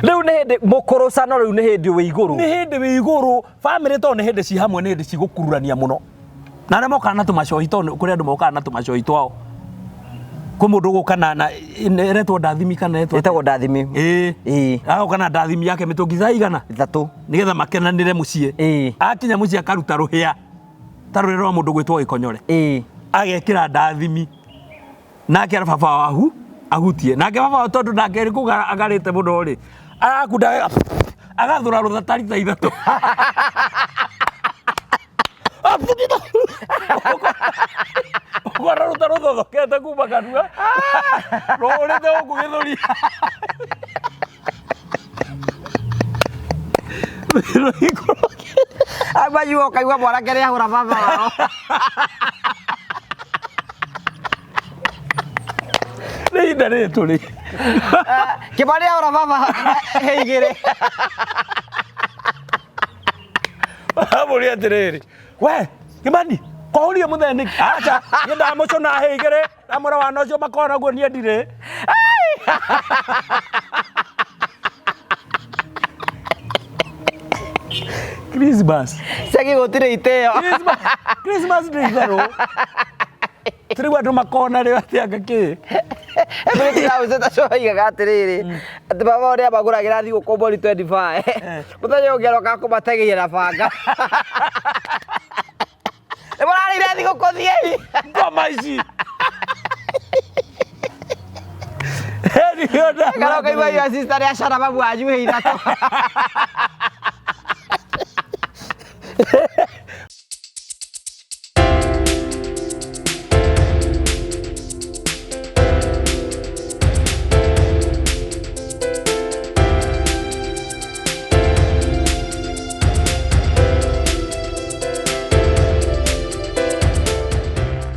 Rĩu nĩ hĩndĩ mũkũrũcano, rĩu nĩ hĩndĩ wĩ igũrũ. Nĩ hĩndĩ wĩ igũrũ bamĩrĩ, tondũ nĩ hĩndĩ ci hamwe, nĩ hĩndĩ cigũkururania mũno na arĩa mokaga na tũmacohi, tondũ kũrĩ andũ mokaga na tũmacohi twao. Kwĩ mũndũ ũgũka na ĩretwo ndathimi kana ĩretwo Ĩtagwo ndathimi. Ĩĩ. Ĩĩ. Agoka na ndathimi yake mĩtũngi thaa igana 3 nĩgetha makenanĩre mũciĩ. Ĩĩ. Akinya mũciĩ akaruta rũhĩa ta rũrĩa rwa mũndũ gwĩtwo gĩkonyore, agekĩra ndathimi nake ara baba wahu ahutie nake baba wao, tondũ nake nĩ kũgara agarĩte mũno rĩ, arakunda agathũra rũtha ta rita 3. Ũkona rũta rũthothokete kuma kanua rũhũrĩte gũkũ gĩthũri. Amayuo ũkaigua mwanake nĩ ahũra baba wao. Nĩ ihinda rĩrĩ tũrĩ. Kĩmani ahũra baba he 2. Amũria atĩrĩrĩ, we Kĩmani, kũhũria mũthee nĩkĩ? Aca, niĩ ndamũcũna hĩ 2, ndamwĩra wana ũcio makoragwo naguo niĩ ndirĩ. Christmas. Cagi gũtirĩ itĩo. Christmas, Christmas nĩ itherũ. Rĩu andũ makona rĩo atĩ anga kĩ. Oigaga atĩrĩrĩ, atĩ baba ũrĩa magũragĩra thigũkũ mbũri 25, mũthenya ũngĩ aroka kũmategeria na banga. Nĩ mũrarĩire thigũkũ, thiĩi. Ngoma ici. Kana ũkaigua your sister nĩ acana mamu wanyu hĩ 3.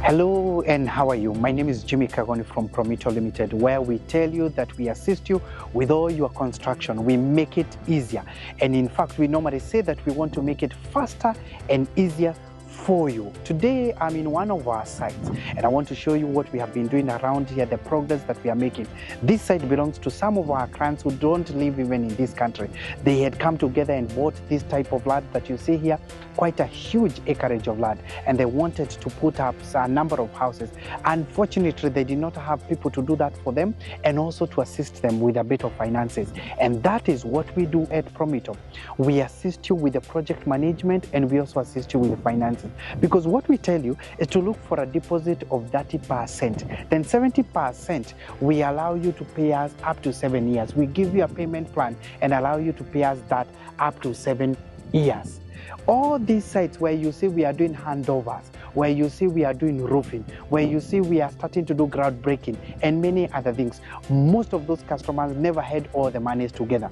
Hello and how are you? My name is Jimmy Kagoni from Promito Limited, where we tell you that we assist you with all your construction. We make it easier. And in fact, we normally say that we want to make it faster and easier for you. Today, I'm in one of our sites and I want to show you what we have been doing around here, the progress that we are making. This site belongs to some of our clients who don't live even in this country. They had come together and bought this type of land that you see here, quite a huge acreage of land, and they wanted to put up a number of houses. Unfortunately, they did not have people to do that for them and also to assist them with a bit of finances. And that is what we do at Promito. We assist you with the project management and we also assist you with the finances. Because what we tell you is to look for a deposit of 30%. Then 70% we allow you to pay us up to 7 years. We give you a payment plan and allow you to pay us that up to 7 years. All these sites where you see we are doing handovers, where you see we are doing roofing, where you see we are starting to do groundbreaking and many other things, most of those customers never had all the monies together.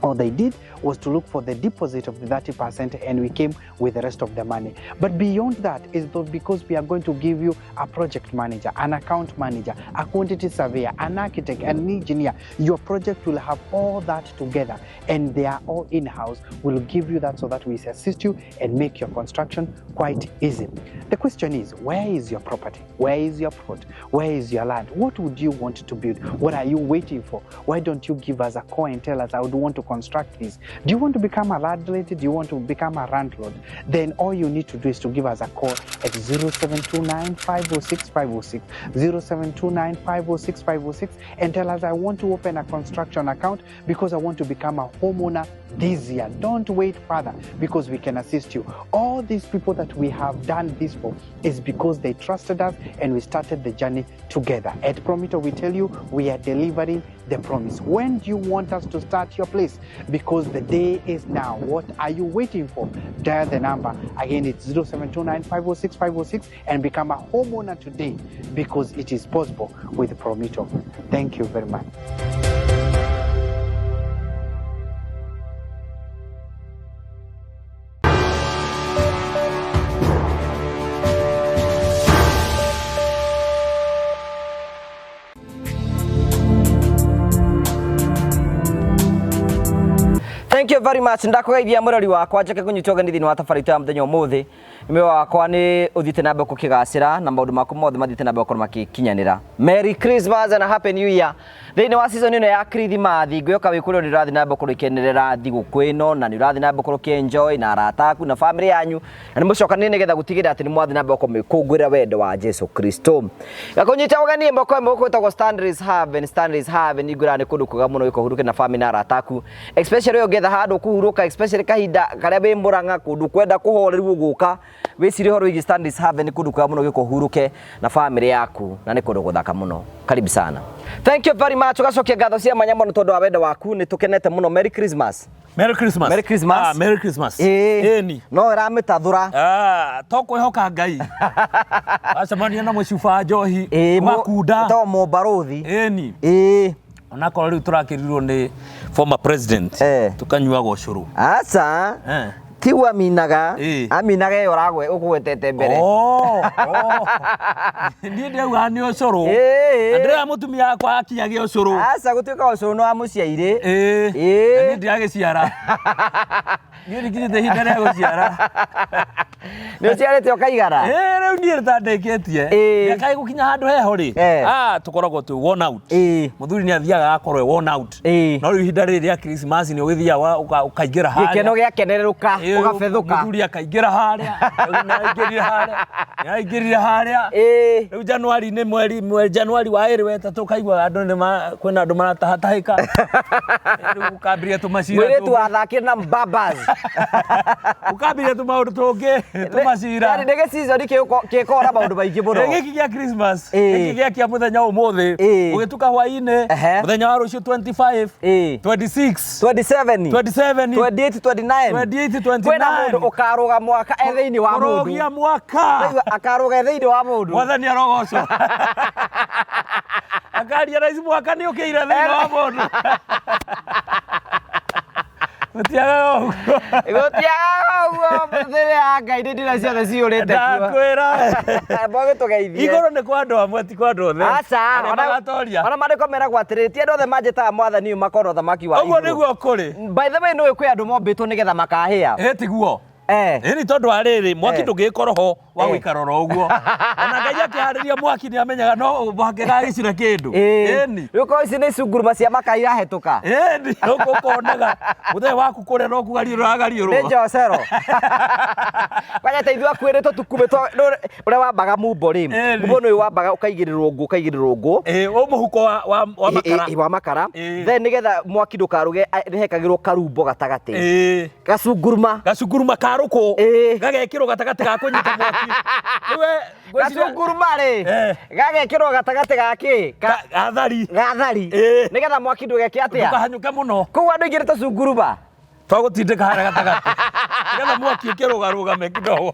All they did was to look for the deposit of the 30% and we came with the rest of the money. But beyond that is because we are going to give you a project manager, an account manager, a quantity surveyor, an architect, an engineer. Your project will have all that together and they are all in-house. We'll give you that so that we assist you and make your construction quite easy. The question is, where is your property? Where is your plot? Where is your land? What would you want to build? What are you waiting for? Why don't you give us a call and tell us, I would want to construct this? Do you want to become a landlady? Do you want to become a landlord? Then all you need to do is to give us a call at 0729 506 506, 0729 506 506, and tell us, I want to open a construction account because I want to become a homeowner this year. Don't wait further because we can assist you. All these people that we have done this for is because they trusted us and we started the journey together. At Promito, we tell you we are delivering the promise. When do you want us to start your place? Because the day is now. What are you waiting for? Dial the number. Again, it's 0729 506 506 and become a homeowner today because it is possible with Promito. Thank you very much. Thank you very much. Ndakũgeithia mũrori wakwa njoke kũnyitwo ũgeni thĩinĩ wa tabarĩra itũ ya mũthenya ũmũthĩ. Muoyo wakwa nĩ ũthiĩte na mbere gũkĩgacĩra na maũndũ maku mothe mathiĩte na mbere gũkorwo magĩkinyanĩra. Merry Christmas and a Happy New Year. Thĩinĩ wa season ĩno ya Kirithimathi ngwĩhoka wĩ kũrĩa ũrĩ ũrathiĩ na mbere gũkorwo ũkĩkenerera thigũkũ ĩno na nĩ ũrathiĩ na mbere gũkorwo ũkĩ-enjoy na arata aku na family yanyu na nĩ mũcokanĩrĩire nĩgetha gũtigĩrĩra atĩ nĩ mwathiĩ na mbere gũkorwo mũgĩkũngũĩra wendo wa Jesu Kristo. Gakũnyita ũgeni ĩmwe kwa ĩmwe gũkũ gwĩtagwo Stanley's Haven. Stanley's Haven ngwĩraga nĩ kũndũ kwega mũno gũka ũhurũke na family na arata aku, especially ũngĩetha handũ kũhurũka, especially kahinda karĩa wĩ Murang'a kũndũ kwenda kũhoreru ũgũka wĩcirie ũhoro wĩgiĩ Stanley's Haven nĩ kũndũ kwega mũno gũka ũhurũke na family yaku na nĩ kũndũ gũthaka mũno. Karibu sana. Thank you very much. Ũgacokia ngatho cia mwanya mũno tondũ wa wendo waku, nĩ tũkenete mũno. Merry Christmas. Merry Christmas. Merry Christmas. Ah, Merry Christmas. Ĩĩ. Ĩni. No ĩramĩtathũra. Ah, to kwĩhoka Ngai. Wacemania na mũcuba njohi, Ĩĩ, ũgakunda. To mũmbarũthi. Ĩni. Ĩĩ. Onakorwo rĩu tũrakĩrirwo nĩ former president, tukanyuaga ũcũrũ. Aca. Tiguo aminaga. Ĩĩ. Aminaga ĩyo ũragwe ũgwetete mbere. Oh, oh. Niĩ ndĩrauga nĩ ũcũrũ. Ĩĩ. Na ndĩrera mũtumia wakwa akinyage ũcũrũ. Aca gũtuĩka ũcũrũ nĩ wa mũciairĩ. Ĩĩ. Ĩĩ. Na niĩ ndiragĩciara. Niĩ ndikinyĩte ihinda rĩa gũciara. Nĩ ũciarĩte ũkaigana? Ĩĩ, rĩu niĩ tandĩkĩtie. Ĩĩ. Mĩaka ĩgũkinya handũ heho rĩ. Ah, tũkoragwo twĩ worn out. Ĩĩ. Mũthuri nĩ athiaga agakorwo e worn out. Ĩĩ. No rĩu ihinda rĩrĩ rĩa Christmas nĩ ũgĩthiaga ũkaingĩra harĩa. Gĩkeno gĩakenerũka, Ĩĩ, ũgabethũka. Mũthuri akaingĩra harĩa. Rĩu nĩ aingĩrire harĩa. Nĩ aingĩrire harĩa. Ĩĩ. Rĩu Januari nĩ mweri mweri Januari wa ĩrĩ wetatũ ũkaigua andũ nĩ ma kwĩna andũ maratahatahĩka. Rĩu ũkambĩrĩria tũmacira Mũirĩtu tũngĩ. wathakire na mbabas. Ũkambĩrĩria tũmaũndũ tũngĩ tũmacira. Yaani nĩ gĩcizoni gĩkoragwo na maũndũ maingĩ mũno. Ĩ, gĩkĩ gĩa Christmas, Ĩĩ. gĩkĩ gĩa kĩa mũthenya ũmũthĩ, Ĩĩ. ũgĩtuka hwainĩ, Ehe. mũthenya wa rũciũ 25, Ĩĩ. 26, 27, 27, 28, 29. 28, Kwĩna mũndũ 29. ũkarũga mwaka e thĩinĩ wa mũndũ. Kũrũgia mwaka. Ũraigua akarũga e thĩinĩ wa mũndũ. Mwathani arogocwo. Akaria raici mwaka nĩ ũkĩire thĩinĩ wa mũndũ. Gũtiagaga ũguo. Gũtiagaga ũguo thĩrĩ ya Ngai nĩ ndĩra ciothe ciyũrĩte kuo. Ndakwĩra. Mbogĩtũgeithie. Igũrũ nĩ kwa andũ amwe ti kwa andũ othe. Aca, Arĩa magatoria. ona maandĩko meragwo atĩrĩrĩ, ti andũ othe manjĩtaga mwathani ũyũ makona ũthamaki wa Ũguo igũrũ. nĩguo kũrĩ. By the way, nĩũĩ kwĩ andũ mombĩtwo nĩgetha makahĩa. Ĩ tiguo. Eh. Ĩni tondũ wa rĩrĩ mwaki Eh. ndũngĩgĩkorwo ho wa Eh. gũikara oro ũguo. Ona Ngai akĩharĩria mwaki nĩ amenyaga no mũhaka gagĩcina kĩndũ. Ĩĩ. Ĩni. Rĩu korwo ici nĩ cunguruma cia maka irahĩtũka. Ĩni ũkonaga mũthenya waku kũrĩa no kũgariũrwo ũragariũrwo. Nĩ njocero. Kwanja ta ithuĩ akuĩrĩ tũtukume ũrĩa wambaga mumbo rĩ. Ĩni. Mumbo nĩ ũyũ wambaga ũkaigĩrĩrwo ngũ ũkaigĩrĩrwo ngũ. Ĩ ũ mũhuko wa makara. Ĩ, ĩ, wa makara. Ĩ. Then nĩgetha mwaki ndũkaruge nĩhekagĩrwo karumbo gatagatĩ. Ĩ. Gacunguruma. Gacunguruma ka rũkũ. Ĩ. Gagekĩrwo gatagatĩ ga kũnyita mwaki. Rĩu ngwĩciria- Gacunguruma rĩ. Eh. Gagekĩrwo gatagatĩ ga kĩ? Ga thari. Ga thari. Ĩ. Nĩgetha mwaki ndũgeke atĩa? Ndũkahanyũke mũno. Koguo andũ aingĩ nĩ tũcunguruma. Twagũtindĩka harĩa gatagatĩ. Nĩgetha mwaki ũkĩrũgarũgame kidogo.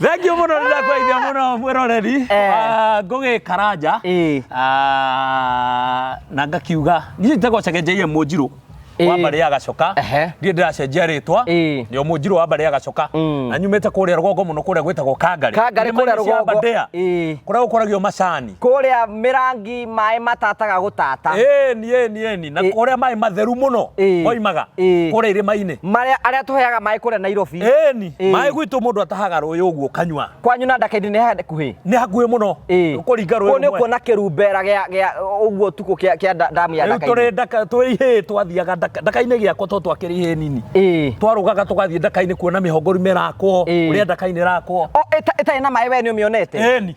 Thank you mũno nĩndakweithia mũno mwĩroreri. Eh. Ah, Ngũgĩ Karanja. Ĩ. Ah, na ngakiuga niĩ njĩtagwo Chege JM Mũnjirũ wa Ĩ. mbarĩ ya Gacoka. Ehe. Ndiĩ ndĩracenjia rĩtwa. Ĩ. Nĩ o Mũnjirũ wa mbarĩ ya Gacoka. Na nyumĩte kũrĩa rũgongo mũno kũrĩa gwĩtagwo Kangarĩ. Kangarĩ kũrĩa Irĩma-inĩ cia rũgongo. Aberdare. Ĩ. Kũrĩa gũkũragio macani. Kũrĩa mĩrangi maĩ matataga gũtata. Ĩni ĩni ĩni na Ĩ. kũrĩa maĩ matheru mũno Ĩ. moimaga Ĩ. kũrĩa irĩma-inĩ. Marĩa arĩa tũheaga maĩ kũrĩa Nairobi. Ĩni Ĩ. maĩ gwitũ mũndũ atahaga rũĩ ũguo kanyua. Kwanyu na Ndakaini nĩ hakuhĩ. Nĩ hakuhĩ mũno. Ĩ. Ũkũringa rũĩ Kũu nĩ rũmwe. ũkuona kĩrumbera gĩa ũguo ũtukũ kĩa damu ya Rĩu Ndakaini. tũrĩ ndaka twĩ ihĩĩ twathiaga ndaka-inĩ gĩakwa to twakĩrĩ ihĩĩ nini. Ĩ. Twarũgaga tũgathiĩ ndaka-inĩ kuona mĩhongorime ĩrakwo, Ĩ. ũrĩa ndaka-inĩ ĩrakwo. O ĩtarĩ na maĩ we nĩ ũmĩonete? Ĩni.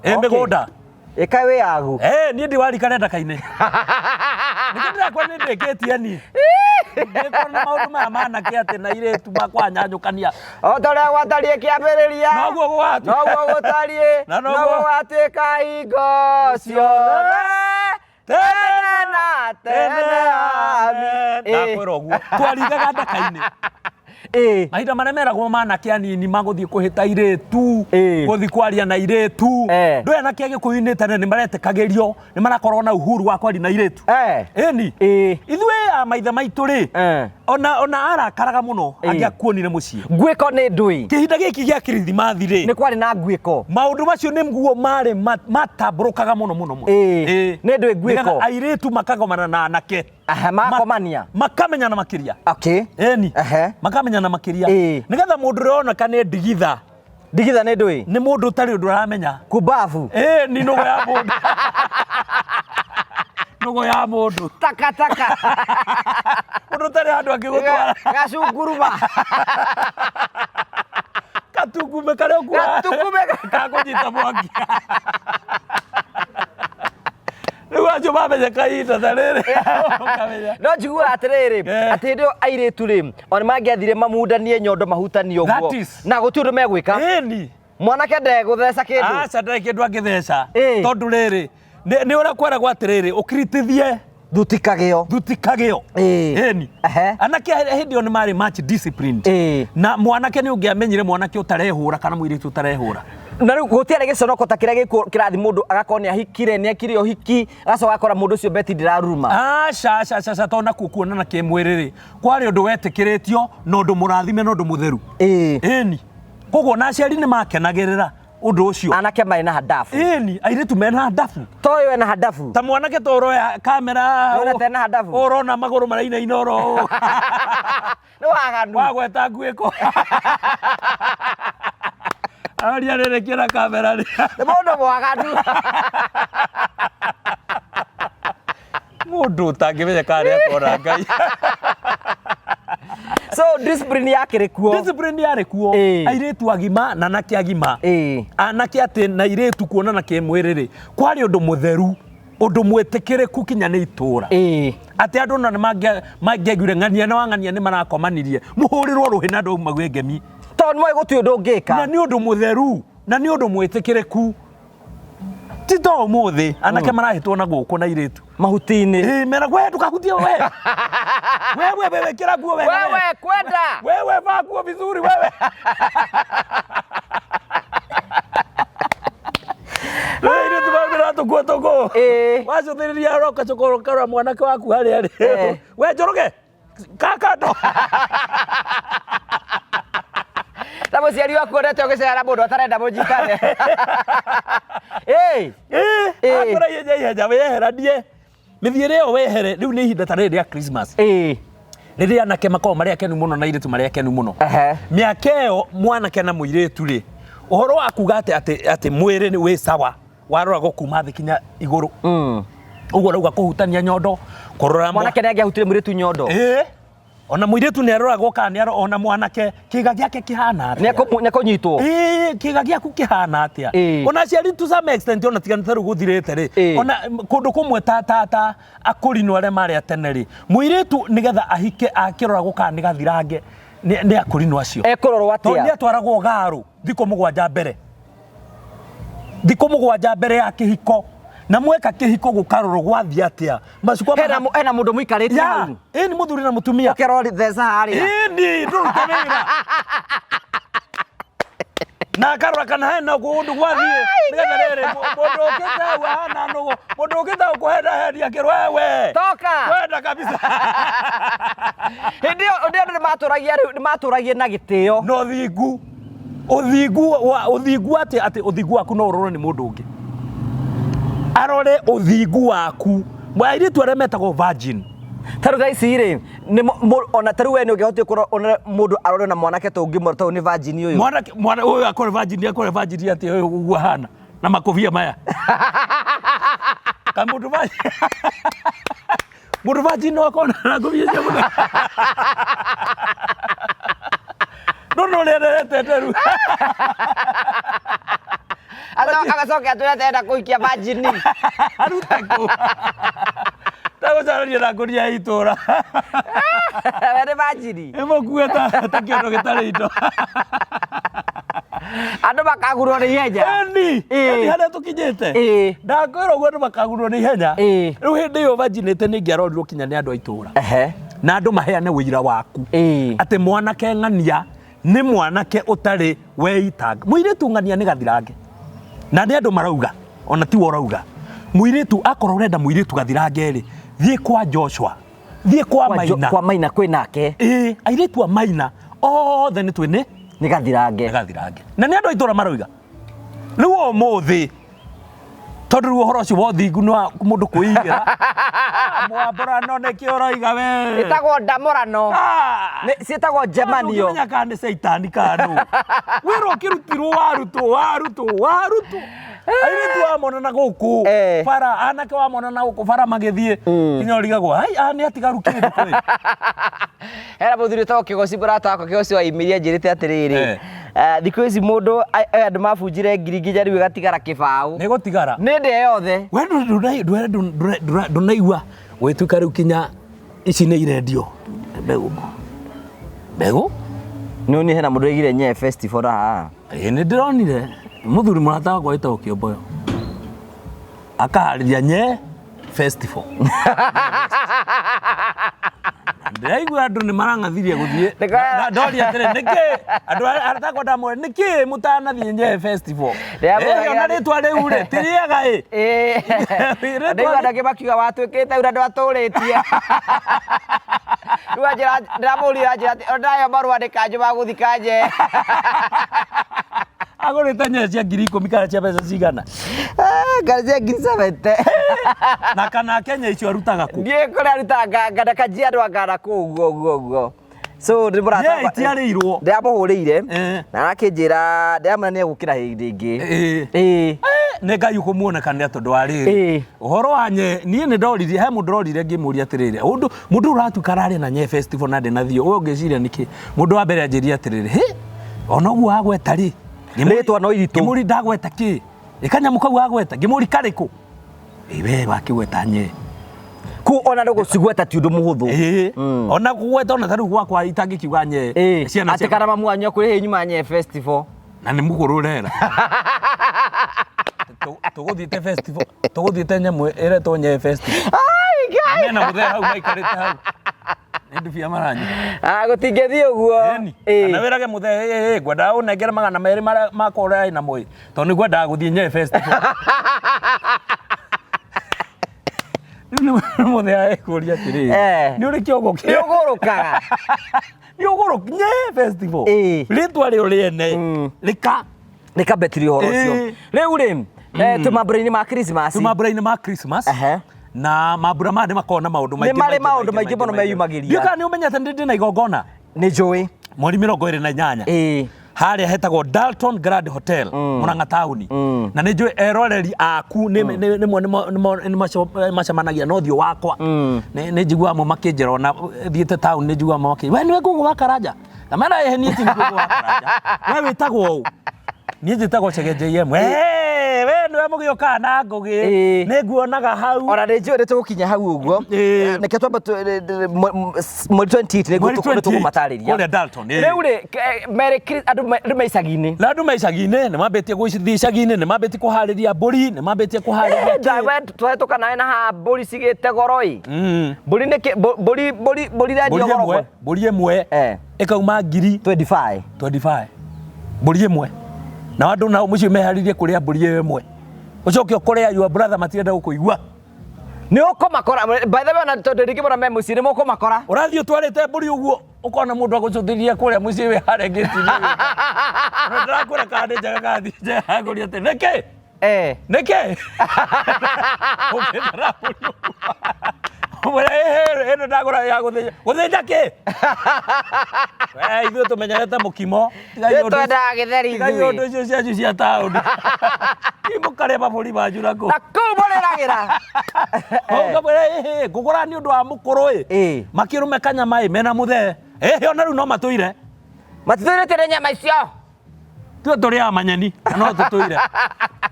Ĩ Okay. mĩgũnda. Ĩkaĩ wĩ yagu. Eh, niĩ ndi warika ndaka-inĩ. Nĩkĩo ndĩrakora nĩ ndĩkĩtie niĩ. Ndĩkorwo na maũndũ maya manake atĩ na airĩtu makwanyanyũkania. O ta ũrĩa gwatariĩ kĩambĩrĩria. Noguo gũgatuĩka. Noguo gũtariĩ. Na noguo- Noguo gwatuĩka hingo ciothe. Tene na tene. Amen. Ndakwĩra ũguo. Twaringaga ndaka-inĩ. Ĩ. Mahinda marĩa meragwo manake anini magũthiĩ kũhĩta airĩtu, Ĩ. gũthiĩ kwaria na airĩtu. Eh. Ndũĩ anake a Gĩkũyũ-inĩ tene nĩ maretĩkagĩrio, nĩ marakorwo na uhuru wa kwaria na airĩtu. Eh. Ĩni. Ĩ. Ithuĩ a maithe maitũ rĩ, Eh. Ona arakaraga mũno Ĩĩ. angĩakuonire mũciĩ. Nguĩko nĩ ndũĩ. Kĩhinda gĩkĩ gĩa kirithimathi rĩ, Nĩ kwarĩ na nguĩko. Maũndũ macio nĩ guo marĩ matambũrũkaga mũno mũno mũno. Ĩĩ. Ĩĩ. Nĩ ndũĩ nguĩko. Nĩgetha airĩtu makagomana na anake. Aha, makomania. Makamenyana makĩria. Okay. Ĩni. Ehe. Makamenyana makĩria. Ĩĩ. Nĩgetha mũndũ ũrĩa oneka nĩ ndigitha. Ndigitha nĩ ndũĩ. Nĩ mũndũ ũtarĩ ũndũ aramenya. Kumbabu. Ĩĩ, ni nũgũ ya mũndũ. Nũgũ ya mũndũ. Takataka. Mũndũ ũtarĩ handũ angĩgũtwara. Gacunguruma. Katungume karĩa ũkuoya. Gatukume. Kakũnyita mwaki. Rĩu acio mamenya kahinda ta rĩrĩ. Ũkamenya. No njiguaga atĩrĩrĩ, Eh. atĩ hĩndĩ ĩyo airĩtu rĩ, ona mangĩathire mamundanie nyondo mahutanie ũguo. That is. Na gũtirĩ ũndũ megwĩka. Ĩni. Mwanake ndegũtheca kĩndũ. Aca ndarĩ kĩndũ angĩtheca. Ĩĩ. Tondũ rĩrĩ, nĩ ũrĩa kweragwo atĩrĩrĩ, ũkiritithie Thutikagĩo. thutikagĩo. Ĩĩ. Ĩni. Ehe. Anake hĩndĩ ĩyo nĩ marĩ much disciplined. Ĩĩ. Na mwanake nĩ ũngĩamenyire mwanake ũtarehũra kana mũirĩtu ũtarehũra. Na rĩu gũtiarĩ gĩconoko ta kĩrĩa gĩkuo kĩrathi mũndũ agakorwo nĩ ahikire, nĩ ekire ũhiki, agacoka agakora mũndũ ũcio beti ndĩraruruma. Aca aca aca aca tondũ nakuo kuonana kĩmwĩrĩ rĩ, kwarĩ ũndũ wetĩkĩrĩtio na ũndũ mũrathime na ũndũ mũtheru. Ĩĩ. Ĩni. Koguo na aciari nĩ makenagĩrĩra ũndũ ũcio. Anake marĩ na handabu. Ĩni, airĩtu mena handabu. To ũyũ ena handabu. Ta mwanake ta ũroya kamera. Nĩwona ta ena handabu? Ũrona magũrũ marainaina oro ũũ. Nĩ waganu. Wagweta nguĩko. Aroria rĩrĩ kĩra kamera rĩ. Nĩ mũndũ mwaganu. Mũndũ ũtangĩmenya kana nĩ akona Ngai. So discipline yakĩrĩ kuo. Discipline yarĩ kuo. Ĩĩ. Airĩtu agima na anake agima. Ĩĩ. Anake atĩ na airĩtu kuonana kĩmwĩrĩ rĩ, kwarĩ ũndũ mũtheru, ũndũ mwĩtĩkĩrĩku kinya nĩ itũra. Ĩĩ. Atĩ andũ ona nĩ mangĩaiguire ng'ania na wang'ania nĩ marakomanirie, mũhũrĩrwo rũhĩ na andũ mauge ngemi. Tondũ nĩ moĩ gũtirĩ ũndũ ũngĩka. Na nĩ ũndũ mũtheru, na nĩ ũndũ mwĩtĩkĩrĩku. Ti ta ũmũthĩ, anake marahĩtwo na gũkũ na airĩtu. Mahuti-inĩ. Ĩĩ, mera we ndũkahutie we. Wewe wewe kĩra nguo wega. Wewe kwenda. Wewe vaa nguo vizuri wewe. Rĩu airĩtu mambĩra tũkuo tũkũ. Ĩĩ. Wacũthĩrĩria ũroka cũkũrũ ũkarora mwanake waku harĩa arĩ. Eh. We Njoroge, kaka ndo. Na mũciari waku onete ũgĩcera mũndũ atarenda mũnyitane. Ĩĩ. Ĩĩ, Ĩĩ. akora ihenya ihenya weheranie. Mĩthiĩre ĩyo wehere, rĩu nĩ ihinda ta rĩrĩ rĩa Christmas. Ĩĩ. Rĩrĩa anake makoragwo marĩ akenu mũno na airĩtu marĩ akenu mũno. Ehe. Mĩaka ĩyo mwanake na mũirĩtu rĩ, ũhoro wa kuga atĩ atĩ atĩ mwĩrĩ nĩ wĩ sawa, waroragwo kuma thĩ kinya igũrũ. Ũguo ũrauga kũhutania nyondo, kũrora Mwanake nĩ angĩahutirie mũirĩtu nyondo. Ĩĩ. Ona mũirĩtu nĩ aroragwo kana nĩ ona mwanake kĩga gĩake kĩhana atĩa. Nĩ ekũnyitwo. Ĩĩ, kĩga gĩaku kĩhana atĩa. Ĩĩ. Ona aciari to some extent ona tiga nĩ ta rĩu gũthirĩte rĩ. Ĩĩ. Ona kũndũ kũmwe ta ta ta akũrinũ arĩa marĩ a tene rĩ, mũirĩtu nĩgetha ahike akĩroragwo kana nĩ gathirange nĩ akũrinũ acio. Ekũrorwo Tondũ nĩ atĩa? atwaragwo garũ thikũ mũgwanja mbere. Thikũ mũgwanja mbere ya kĩhiko. Na mweka kĩhiko gũkarorwo gwathiĩ atĩa. Macukwa Hena mũndũ mũikarĩte Ya, hau. ĩĩ nĩ mũthuri na mũtumia. Ũkerwo theca harĩa. Ĩni, ndũrute wĩra. Na akarora kana hena kũndũ gwathiĩ. Nĩgetha rĩrĩ, mũndũ ũkĩte hau ahana nũgũ. Mũndũ ũkĩte hau kũhenda hendi akĩrwo wewe. Toka. Kwenda kabisa. Hĩndĩ ĩyo hĩndĩ ĩyo andũ nĩmatũragia rĩu nĩmatũragia na gĩtĩo. Na ũthingu. Ũthingu wa ũthingu atĩ atĩ ũthingu waku no ũrorwo nĩ mũndũ ũngĩ. Arore ũthingu waku. Airĩtu arĩa metagwo virgin. Ta rĩu thaa ici rĩ, ona ta rĩu we nĩ ũngĩahotire kũrora one mũndũ arore na mwanake ta ũngĩmwĩra ta ũyũ nĩ virgin ũyũ. Mwanake mwana ũyũ akore virgin akore virgin atĩ ũyũ ũguo ahana na makobia maya. Ka mũndũ virgin. Mũndũ virgin no akorwo na ngobia cia mũthemba. No no ũrĩa arerete nderu. Agacoka atwĩre atenda kũhikia virgin. Arute kũ? Tagũcarania na ngũnia ya itũra. We nĩ virgin. Ĩmũkue ta kĩondo gĩtarĩ indo. Andũ makagurwo nĩ ihenya. Ĩni, Ĩĩ. ĩni harĩa tũkinyĩte. Ĩĩ. Ndakwĩra ũguo andũ makagurwo nĩ ihenya. Ĩĩ. Rĩu hĩndĩ ĩyo virginity nĩ ingĩarorirwo kinya nĩ andũ a itũra. Ehe. Na andũ maheane ũira waku. Ĩĩ. Atĩ mwanake ng'ania nĩ mwanake ũtarĩ weitanga. Mũirĩtu ng'ania nĩ gathirange. Na nĩ andũ marauga, ona tiwe ũrauga. Mũirĩtu akorwo ũrenda mũirĩtu gathirange rĩ, thiĩ kwa Joshua. Thiĩ kwa Maina. Kwa Maina kwĩ nake. Ĩĩ, airĩtu a Maina othe nĩ twĩ nĩ Nĩ gathirange. Nĩ gathirange. Na nĩ andũ a itũra maroiga. Rĩu ũmũthĩ tondũ rĩu ũhoro ũcio wa ũthingu nĩ wa mũndũ kwĩigĩra. Ah, mwambũrano nĩkĩ ũroiga we? Ĩtagwo ndamũrano. Ah! Ciĩtagwo njemanio. Ndũngĩmenya kana nĩ caitani kana nũ. Wĩra ũkĩrutirwo warutwo warutwo warutwo. Airĩtu wamona na gũkũ bara, anake wamona na gũkũ bara magĩthiĩ nginya ũrigagwo ai aya nĩ atigaru kĩndũ kwĩ. Hena mũthuri ũtagwo Kĩgoci, mũrata wakwa Kĩgoci wa Imiria anjĩrĩte atĩrĩrĩ, thikũ ici mũndũ andũ mabunjire ngiri nginya rĩu ĩgatigara kĩbaũ. Nĩ gũtigara. Nĩ ndĩa yothe. We ndũnaigua gwĩtuĩka rĩu kinya ici nĩ irendio mbegũ. Mbegũ? Nĩ ũni hena mũndũ oigire Nyee Festival haha. Ĩĩ nĩ ndĩronire mũthuri mũrata wakwa wĩtagwo Kĩomboyo akaharĩria Nyee Festival. Ndĩraigua andũ nĩ marang'athirie gũthiĩ. Ndoria atĩrĩ, nĩkĩ andũ arĩa atakwa ndamwĩra nĩkĩ mũtanathiĩ Nyee Festival? Ndĩramwĩra Ona rĩtwa rĩu rĩ, ti rĩega ĩ. Ĩĩ. Ndaigua andũ angĩ makiuga watuĩkĩte ũrĩa ndwatũrĩtie. Rĩu anjĩra, ndĩramũrire anjĩra atĩ, ndaheo marũa nĩ kanjũ ma gũthiĩ Kanye. Agũrĩte nyee cia 10,000 kana cia mbeca cigana? Ngari cia 70,000. Na kana Kenya icio arutaga kũ? Ndiũĩ kũrĩa arutaga ngana Kajiado angana kũu ũguo ũguo ũguo. So ndĩ mũrata Nyee wakwa- itiarĩirwo. Ndĩramũhũrĩire na arakĩnjĩra ndĩramwĩra nĩ egũkĩra hĩndĩ ĩngĩ. Ĩĩ. Nĩ Ngai ũkũmuonekanĩra tondũ wa rĩrĩ. Ũhoro wa nye, niĩ nĩ ndoririe, he mũndũ ndorire ngĩmũria atĩrĩrĩ, ũndũ mũndũ ũratuĩka ararĩa na Nye Festival na ndĩnathiĩ, ũyũ ũngĩciria nĩkĩ? Mũndũ wa mbere anjĩrire atĩrĩrĩ, hĩ, ona ũguo wagweta rĩ, Rĩtwa no iritũ. Ngĩmũria ndagweta kĩ? Ĩ kanyamũ kau wagweta, ngĩmũria karĩkũ? Ĩ we wakĩgweta nye. Kũ ona no gũcigweta ti ũndũ mũhũthũ. Ĩĩ. Ona kũgweta ona ta rĩu gwakwa itangĩkiuga nye. Ciana Atĩ ciakwa. kana mamu wanyu akũrĩhe nyuma Nye Festival. Na nĩ mũkũrũ ũrera. Tũgũthiĩte festival, tũgũthiĩte nyamũ ĩretwo Nye Festival. Ai, Ngai. Mena mũthee hau maikarĩte hau. Nĩ ndubia maranyua. Ah, gũtingĩthiĩ ũguo. Ĩni. Kana wĩrage mũthee, ĩ, ĩ, ngwendaga ũnengere 200 marĩa makwa ũrarĩ namo ĩ. Tondũ nĩ ngwendaga gũthiĩ Nye Festival. Rĩu nĩ mũthee ekũria atĩrĩrĩ, nĩ ũrĩ kĩongo kĩa Nĩ ũgũrũkaga. Nĩ ũgũrũka Nye Festival. Rĩtwa rĩo rĩene. Rĩka Rĩkambetirie ũhoro ũcio. Rĩu rĩ, twĩ mambura-inĩ ma Christmas. Twĩ mambura-inĩ ma Christmas. Na mambura maya nĩ makoragwo na maũndũ maingĩ. Nĩ marĩ maũndũ maingĩ mũno meyumagĩria. Ndiũĩ kana nĩ ũmenyete nĩ ndĩ na igongona. Nĩ njũĩ. Mweri 28. Harĩa hetagwo Dalton Grand Hotel, Murang'a taũni. Na nĩ njũĩ eroreri aku nĩ macemanagia na ũthiũ wakwa. Nĩ njiguaga amwe makĩnjĩra ona thiĩte taũni nĩ njiguaga amwe makĩnjĩra, we nĩwe Ngũgũ wa Karanja? Na mera ĩhĩ niĩ ti Ngũgũ wa Karanja. We wĩtagwo ũ? Niĩ njĩtagwo Chege JM. We nĩwe mũgĩũkaga na Ngũgĩ. Nĩ nguonaga hau. Ona nĩ njũĩ nĩ tũgũkinya hau ũguo. Nĩkĩo twamba mweri 28 nĩguo Mweri tũkũ- tũkũmatarĩria. Kũrĩa Dalton. Rĩu rĩ, Merry Christ- andũ me icagi-inĩ. Na andũ me icagi-inĩ nĩ mambĩtie gũthiĩ icagi-inĩ, nĩ mambĩtie kũharĩria mbũri, nĩ mambĩtie kũharĩria kĩ. We twahĩtũka nawe na haha mbũri cigĩte goro ĩ. Mbũri nĩ kĩ- mbũri mbũri mbũri irendio Mbũri goro ĩmwe, mbũri ĩmwe ĩkauma ngiri 25. 25. Mbũri ĩmwe. Na andũ nao mũciĩ meharĩrie kũrĩa mbũri ĩyo ĩmwe. Ũcoke ũkore your brother matirenda gũkũigua. Nĩ ũkũmakora. By the way, ona tondũ rĩngĩ mũno me mũciĩ nĩ mũkũmakora. Ũrathiĩ ũtwarĩte mbũri ũguo ũkona mũndũ agũcũthĩrĩria kũrĩa mũciĩ wĩ harĩa ngĩti-inĩ. Ndĩrakwĩra kana nĩ njega kana ti njega, ngũria atĩ nĩkĩ? Nĩkĩ? Ũngĩtara mbũri ũguo. Ũmwĩre, ĩhĩ, ĩno ndagũra ya gũthĩnja. Gũthĩnja kĩ? We, ithuĩ tũmenyerete mũkimo. Tigai Ithuĩ ũndũ twendaga gĩtheri tigai ithuĩ. ũndũ icio cianyu cia taũni. Thiĩ mũkarĩe mabũri manyu na kũu. Na kũu mũrĩragĩra. Ũkamwĩra, ĩhĩ, ngũgũra nĩ ũndũ wa mũkũrũ ĩ. Makĩrũme kanyama ĩ, mena mũthee. Ĩhĩ, ona rĩu no matũire. Matitũirĩte nĩ nyama icio. Tuo tũrĩaga manyeni, na no tũtũire.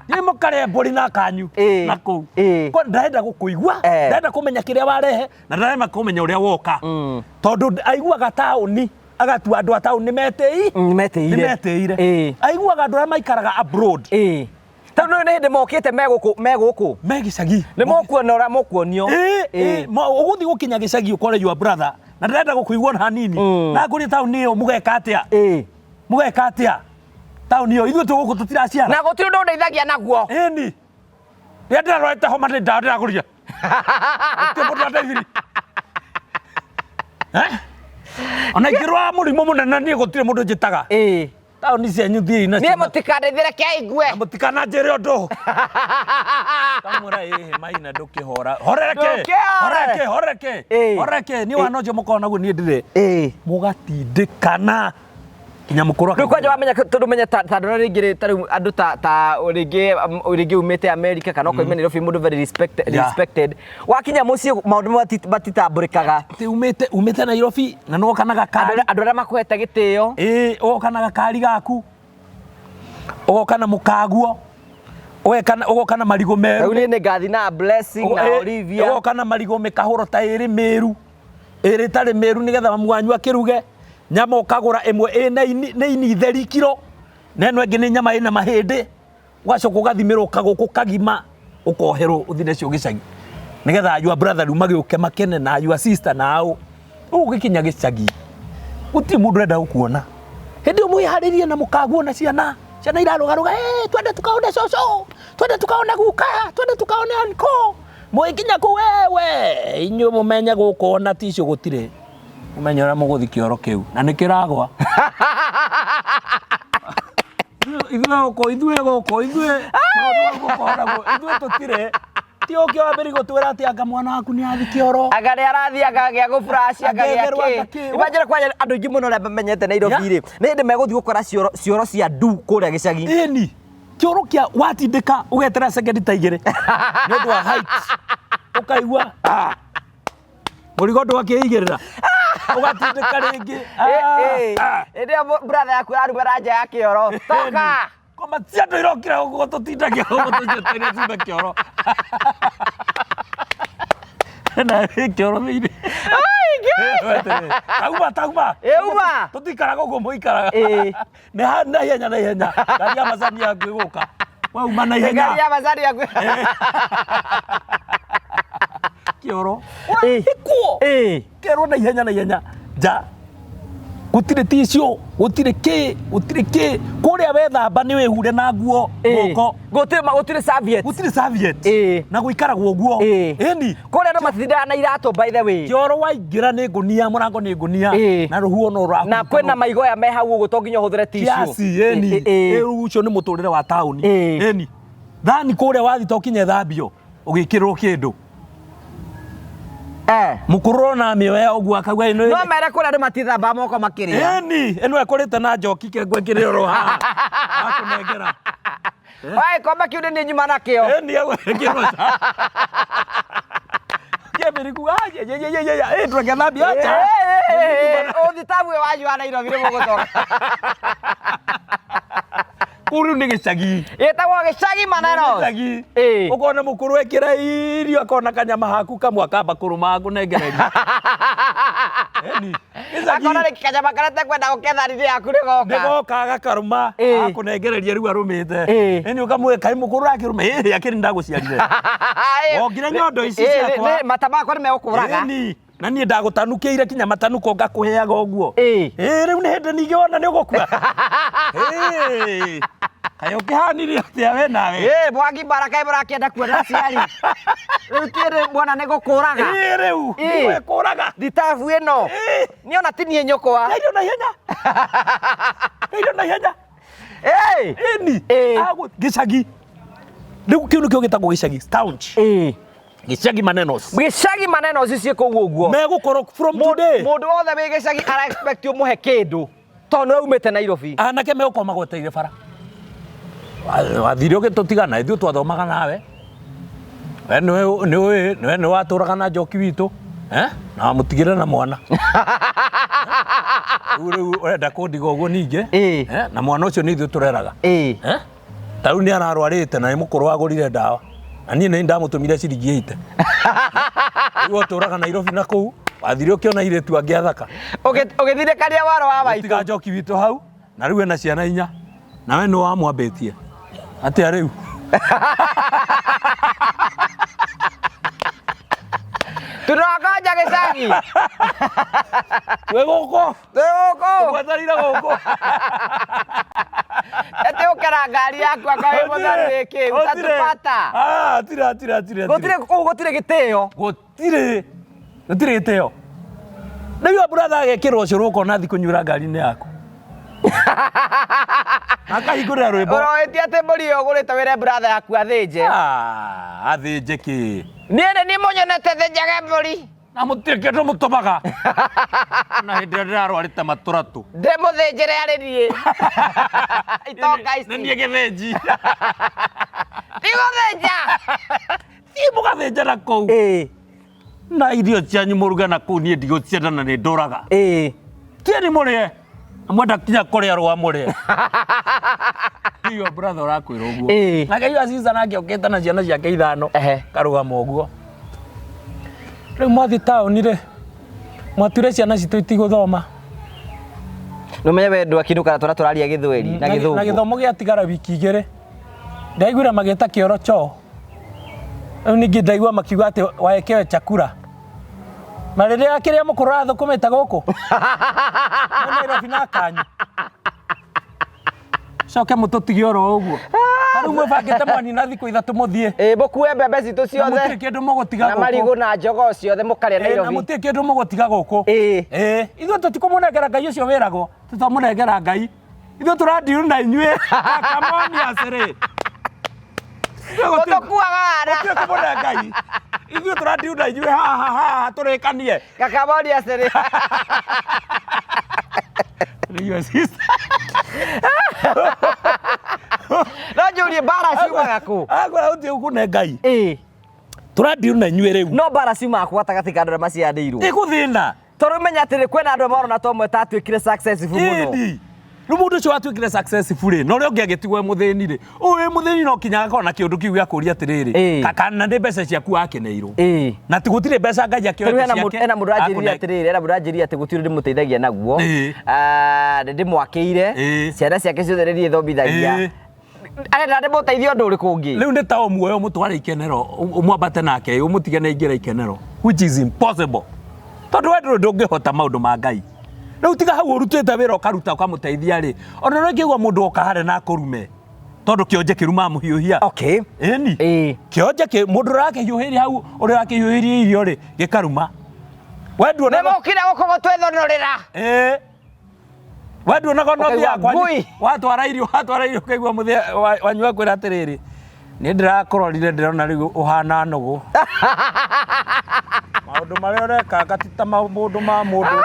Thiĩ mũkarĩe mbũri na kanyu na kũu. Kwa ndarenda gũkũigua, ndarenda kũmenya kĩrĩa warehe, na ndarenda kũmenya ũrĩa woka. Tondũ aiguaga taũni, agatua andũ a taũni nĩ metĩi. Nĩ metĩire. Nĩ metĩire. Aiguaga andũ arĩa maikaraga abroad. Tondũ nĩ hĩndĩ mokĩte me gũkũ, me gũkũ. Me gĩcagi. Nĩ mũkuona ũrĩa mũkuonio. Ũgũthiĩ gũkinya gĩcagi ũkore your brother, na ndarenda gũkũigua ona hanini. Na ngũrie taũni ĩyo mũgeka atĩa? Mũgeka atĩa? Taũni ĩyo ithuĩ twĩ gũkũ tũtiraciara. Na gũtirĩ ũndũ ũndeithagia naguo. Ĩni. Rĩrĩa ndĩrarwarĩte homa nĩ ndawa ndĩragũrire. Gũtirĩ mũndũ ũrandeithirie. Eh? Ona ingĩrwara mũrimũ mũnene niĩ gũtirĩ mũndũ njĩtaga. Taũni cianyu thiĩi nacio. Niĩ mũtikandeithĩre kĩaigue. Na mũtikananjĩre ũndũ. Kamwĩra ĩhĩ maina ndũkĩhora. Horereke. Ndũkĩhore. Horereke, horereke. Horereke. Niĩ wana ũcio mũkoragwo naguo niĩ ndirĩ. Mũgatindĩkana. Nginya mũkũrũ Rĩu kwanja wamenya tondũ menya ta ta ndona rĩngĩ rĩ, ta rĩu andũ ta ta rĩngĩ rĩngĩ umĩte America kana ũkoima Nairobi mũndũ very respected, respected. Wakinya mũciĩ maũndũ matitambũrĩkaga. Atĩ umĩte umĩte Nairobi na nĩwoka na gakari. Andũ arĩa makũhete gĩtĩo. Ĩĩ ũgoka na gakari gaku. Ũgoka na mũkaguo. Ũgoka na marigũ meru. Rĩu niĩ nĩngathiĩ na Blessing na Olivia. Ũgoka na marigũ mĩkahũro ta ĩrĩ mĩru. Ĩrĩ ĩtarĩ mĩru nĩgetha mamu wanyu akĩruge. Nyama ũkagũra ĩmwe ĩna ini, nĩ ini theri kiro, na ĩno ĩngĩ nĩ nyama ĩna mahĩndĩ. Ũgacoka ũgathimĩrwo kagũkũ kagima ũkoherwo ũthiĩ nacio gĩcagi. Nĩgetha your brother rĩu magĩũke makene na your sister na ũ. Rĩu ũgĩkinya gĩcagi, gũtirĩ mũndũ ũrenda gũkuona. Hĩndĩ ĩyo mwĩharĩrie na mũkaguo na ciana, ciana irarũgarũga, "Ĩ, twende tukaone cũcũ, twende tukaone guka, twende tukaone uncle." Mũgĩkinya kũu wewe, inyuĩ mũmenye gũkũ ona tissue gũtirĩ. Mũmenye ũrĩa mũgũthiĩ kĩoro kĩu na nĩ kĩragwa. Ithuĩ gũkũ, ithuĩ gũkũ, ithuĩ maũndũ mau mũkoragwo, ithuĩ tũtirĩ. Ti ũke wambĩrĩrie gũtwĩra atĩ anga mwana waku nĩ athiĩ kĩoro. Anga nĩ arathiĩ anga agĩa gũ flash anga gĩa Angetherwo kĩ. anga kĩ. Imagine kwanja andũ aingĩ mũno arĩa mamenyete Nairobi rĩ, nĩ hĩndĩ megũthiĩ gũkora cioro cioro cia ndu kũrĩa gĩcagi. Ĩni. Kĩoro kĩa watindĩka ũgetera sekendi ta igĩrĩ nĩ ũndũ wa height. Ũkaigua ah, mũrigo ndwakĩigĩrĩra ũgatindĩka rĩngĩ Ah, ah. Hĩndĩ ĩyo brother yaku ararugara nja ya kĩoro. Toka! Koma ti andũ irokira ũguo tũtindagia ũguo tũcieteire ciume kĩoro. Na kĩoro thĩinĩ. Tauma tauma. Ĩ, uma. Tũtikaraga ũguo mũikaraga. Ĩ. Nĩ ha na ihenya na ihenya. Ngari ya macani yaku ĩgũka. Wauma na ihenya. Ngari ya macani yaku. Kĩoro. Ĩ. Ĩkuo. Ĩ. Kerwo na ihenya na ihenya. Nja. Gũtirĩ tissue, gũtirĩ kĩ, gũtirĩ kĩ. Kũrĩa wethamba nĩ wĩhure na nguo Ĩ. moko. Gũtirĩ gũtirĩ serviette. Gũtirĩ serviette. Ĩ. Na gũikaragwo ũguo. Ĩ. Ĩni. Kũrĩa andũ matitindaga na iratũ by the way. Kĩoro waingĩra nĩ ngũnia, mũrango nĩ ngũnia. Ĩ. Na rũhuho no rũrahuruta Na kwĩna maigoya me hau ũguo to nginya ũhũthĩre tissue. Kiasi, ĩni. Ĩ, ĩ, ĩ. Rĩu ũcio nĩ mũtũrĩre wa taũni. Ĩ. Ĩni. Thani kũrĩa wathiĩ to kinya ĩthambio ũgĩkĩrwo kĩndũ. Eh. Mũkũrũ ona amĩoya ũguo akauga ĩno No mere kũrĩa andũ matithambaga moko makĩrĩa. Ĩni, ĩno ĩkũrĩte na njoki ke ngwĩkĩre oro haha. Akũnengera. Oe gĩkombe kĩu nĩ niĩ nyuma nakĩo. Ĩni agwĩkĩrwo. Kĩambĩrĩria kuga ye ye ye ye ye ĩ ndũgethambia acha. Ũthitabu ũyũ wanyu wa Nairobi nĩ mũgũcoka. Kũu rĩu nĩ gĩcagi. Gĩtagwo gĩcagi maneno. Gĩcagi. Ĩĩ. Ũkona mũkũrũ ekĩra irio akona kanyama haku kamwe akamba kũrũma akũnengereria. Ĩni. Gĩcagi. Akona rĩ kanyama karĩa tekwenda gũketha riri yaku nĩ goka. Nĩ goka gakarũma Ĩĩ. akũnengereria rĩu arũmĩte. Ĩĩ. Ĩni ũkamwĩra kaĩ mũkũrũ akĩrũma ĩhĩ akĩrĩ ndagũciarire. Wongire nyondo ici Ĩĩ, ciakwa. mata makwa nĩ megũkũraga. Ĩni. Na niĩ ndagũtanukĩire kinya matanuko ngakũheaga ũguo. Ĩĩ. Ĩĩ rĩu nĩ hĩndĩ ningĩ wona nĩ ũgũkua. Ĩĩ. Kaĩ ũkĩhanire atĩa we nawe? Ĩĩ mwangi mbara kaĩ mũrakĩenda kuona aciari. Rĩu ti mwana nĩ gũkũraga. Ĩĩ rĩu. Ĩĩ. Nĩwe kũraga. Thitabu ĩno. Ĩĩ. Niĩ ona ti niĩ nyũkwa. Irio na ihenya. Irio na ihenya. Ĩĩ. Ĩni. Ĩĩ. Gĩcagi. Rĩu kĩu nĩkĩo gĩtagwo gĩcagi. Staunch. Ĩĩ. Gĩcagi manenos. Gĩcagi maneno ciĩ kũu ũguo. Megũkorwo from today. Mũndũ wothe wĩ gĩcagi ara expect ũmũhe kĩndũ tondũ nĩwe umĩte Nairobi. Anake megũkorwo magweteire bara. Wathire ũgĩtũtigana ithuĩ twathomaga nawe. We nĩwe nĩwe nĩwe nĩwe watũraga na njoki witũ. Eh? Na wamũtigĩre na mwana. Rĩu rĩu ũrenda kũndiga ũguo ningĩ. Ĩĩ. Eh? Na mwana ũcio nĩ ithuĩ tũreraga. Ĩĩ. Eh? Ta rĩu nĩ ararwarĩte na nĩ mũkũrũ agũrire ndawa. Na niĩ nĩ ndamũtũmire ciringi 80. Rĩu ũtũraga Nairobi na kũu, wathire ũkĩona airĩtu angĩ athaka. Ũgĩthirĩkaria waro wa maitũ. Tiga njoki witũ hau, na rĩu ena ciana inya. Na we nĩ wamwambĩtie. Atĩa rĩu? Tunawakonja gĩcagi. Wĩ gũkũ? Twĩ gũkũ. Gweterire gũkũ. Ĩtĩ ũkera ngari yaku anga wĩ mũtheru ĩkĩ ũtatũbata. Ah, atire atire atire. Gũtirĩ kũu gũtirĩ gĩtĩo. Gũtirĩ. Gũtirĩ gĩtĩo. Rĩu brother agekĩrwo ũcũrũ ũkona thiĩ kũnyuĩra ngari-inĩ yaku. Akahingũrĩra rwĩmbo. Ũroĩtie atĩ mbũri ĩyo ũgũrĩte wĩre brother yaku athĩnje. Ah, athĩnje kĩ? Niĩ nĩ niĩ mũnyonete thĩnjage mbũri. Na mũtirĩ kĩndũ mũtũmaga. Na hĩndĩ ĩrĩa ndĩrarwarĩte matũratũ. Ndĩmũthĩnjĩre arĩ niĩ. Itonga ici. Nĩ niĩ gĩthĩnji. Ti gũthĩnja. Thiĩ mũgathĩnja na kũu. Ĩĩ. Na irio cianyu mũruge na kũu niĩ ndigũcienda na nĩ ndũraga. Ĩĩ. Thiĩ mũrĩe. Na mwenda kinya kũrĩa rũa mũrĩe. Iyo brother ũrakwĩra ũguo. Ĩĩ. Nake iyo sister nake okĩte na ciana ciake ithano. Ehe. Karũgama ũguo. Rĩu mwathiĩ taũni rĩ, mwatuire ciana citũ itigũthoma. Nũmenye we ndwakinũka twana tũraria gĩthweri na Na gĩthũngũ. gĩthomo gĩatigara wiki igĩrĩ. Ndaiguire magĩta kĩoro choo. Rĩu ningĩ ndaigua makiuga atĩ waekewe chakula. Na rĩrĩa kĩrĩa mũkũrũ athũkũmĩte gũkũ. Nĩ Nairobi na kanyu. Coke mũtũtige oro ũguo. Rĩu mwĩbangĩte mwanina thikũ ithatũ mũthiĩ. Ĩĩ mũkue mbembe citũ Na ciothe. mũtirĩ kĩndũ mũgũtiga Na gũkũ. marigũ na njogoo ciothe mũkarĩa Ĩĩ, na Nairobi. mũtirĩ kĩndũ mũgũtiga gũkũ. Ĩĩ. Ĩĩ, ithuĩ tũtikũmũnengera Ngai ũcio wĩragwo, tũtamũnengera Ngai. Ithuĩ tũrandiru na inyuĩ. Kamoni acĩrĩ. Mũtũkuaga wara. Gũtirĩ kũmũne Ngai. Ithuĩ tũrandiru na inyuĩ haha haha tũrĩkanie. Kakamoni acĩrĩ. Your sister. No njũrie mbara ciumaga kũ? Akwĩra gũtirĩ kũne Ngai. Ĩĩ. Tũrandiru na inyuĩ rĩu. No mbara ciumaga kũ gatagatĩ ka andũ arĩa macianĩirwo? Ĩgũthĩna. Tondũ menya atĩrĩ kwĩna andũ marona ta ũmwe ta atuĩkire successful mũno. Ĩni. Rĩu mũndũ ũcio watuĩkire successful rĩ, na ũrĩa ũngĩ agĩtigwo e mũthĩni rĩ, ũyũ wĩ mũthĩni no kinya agakorwo na kĩũndũ kĩu gĩa kũria atĩrĩrĩ, Ĩĩ. kana nĩ mbeca ciaku wakeneirwo. Ĩĩ. Na ti gũtirĩ mbeca Ngai Tarĩu akĩoete hena mũndũ ciake. hena mũndũ ũranjĩrire akũne- atĩrĩrĩ, hena mũndũ ũranjĩrire atĩ gũtirĩ ndĩmũteithagia naguo. Ĩĩ. Ah, nĩ ndĩmwakĩire. Ĩĩ. Ciana ciake ciothe nĩ niĩ thomithagia. Ĩĩ. Arenda ndĩmũteithie ũndũ ũrĩkũ ũngĩ? Rĩu nĩ ta ũmuoye ũmũtware ikenero, ũmwambate nake, ũmũtige nĩ aingĩra ikenero, which is impossible. Tondũ we ndũrĩ ndũngĩhota maũndũ ma Ngai. Rĩu tiga hau ũrutĩte wĩra ũkaruta ũkamũteithia rĩ, ona no ingĩigua mũndũ oka harĩa na akũrume, tondũ kĩonje kĩrumaga mũhiũhia. Okay. Ĩni. Ĩĩ. Kĩonje kĩ mũndũ ũrĩa ũrakĩhiũhĩria hau ũrĩa ũrakĩhiũhĩria irio rĩ, gĩkaruma. We Nĩ nduonaga mũkire gũkũ gũtwĩthũnũrĩra. Ĩĩ. We nduonaga ona Ũkaigua ũthiaga kwanyu ngui. watwara irio ũkaigua mũthia wanyu akwĩra atĩrĩrĩ, nĩ ndĩrakũrorire ndĩrona rĩu ũhana nũgũ. Maũndũ marĩa ũrekanga ti ta maũndũ ma mũndũ ma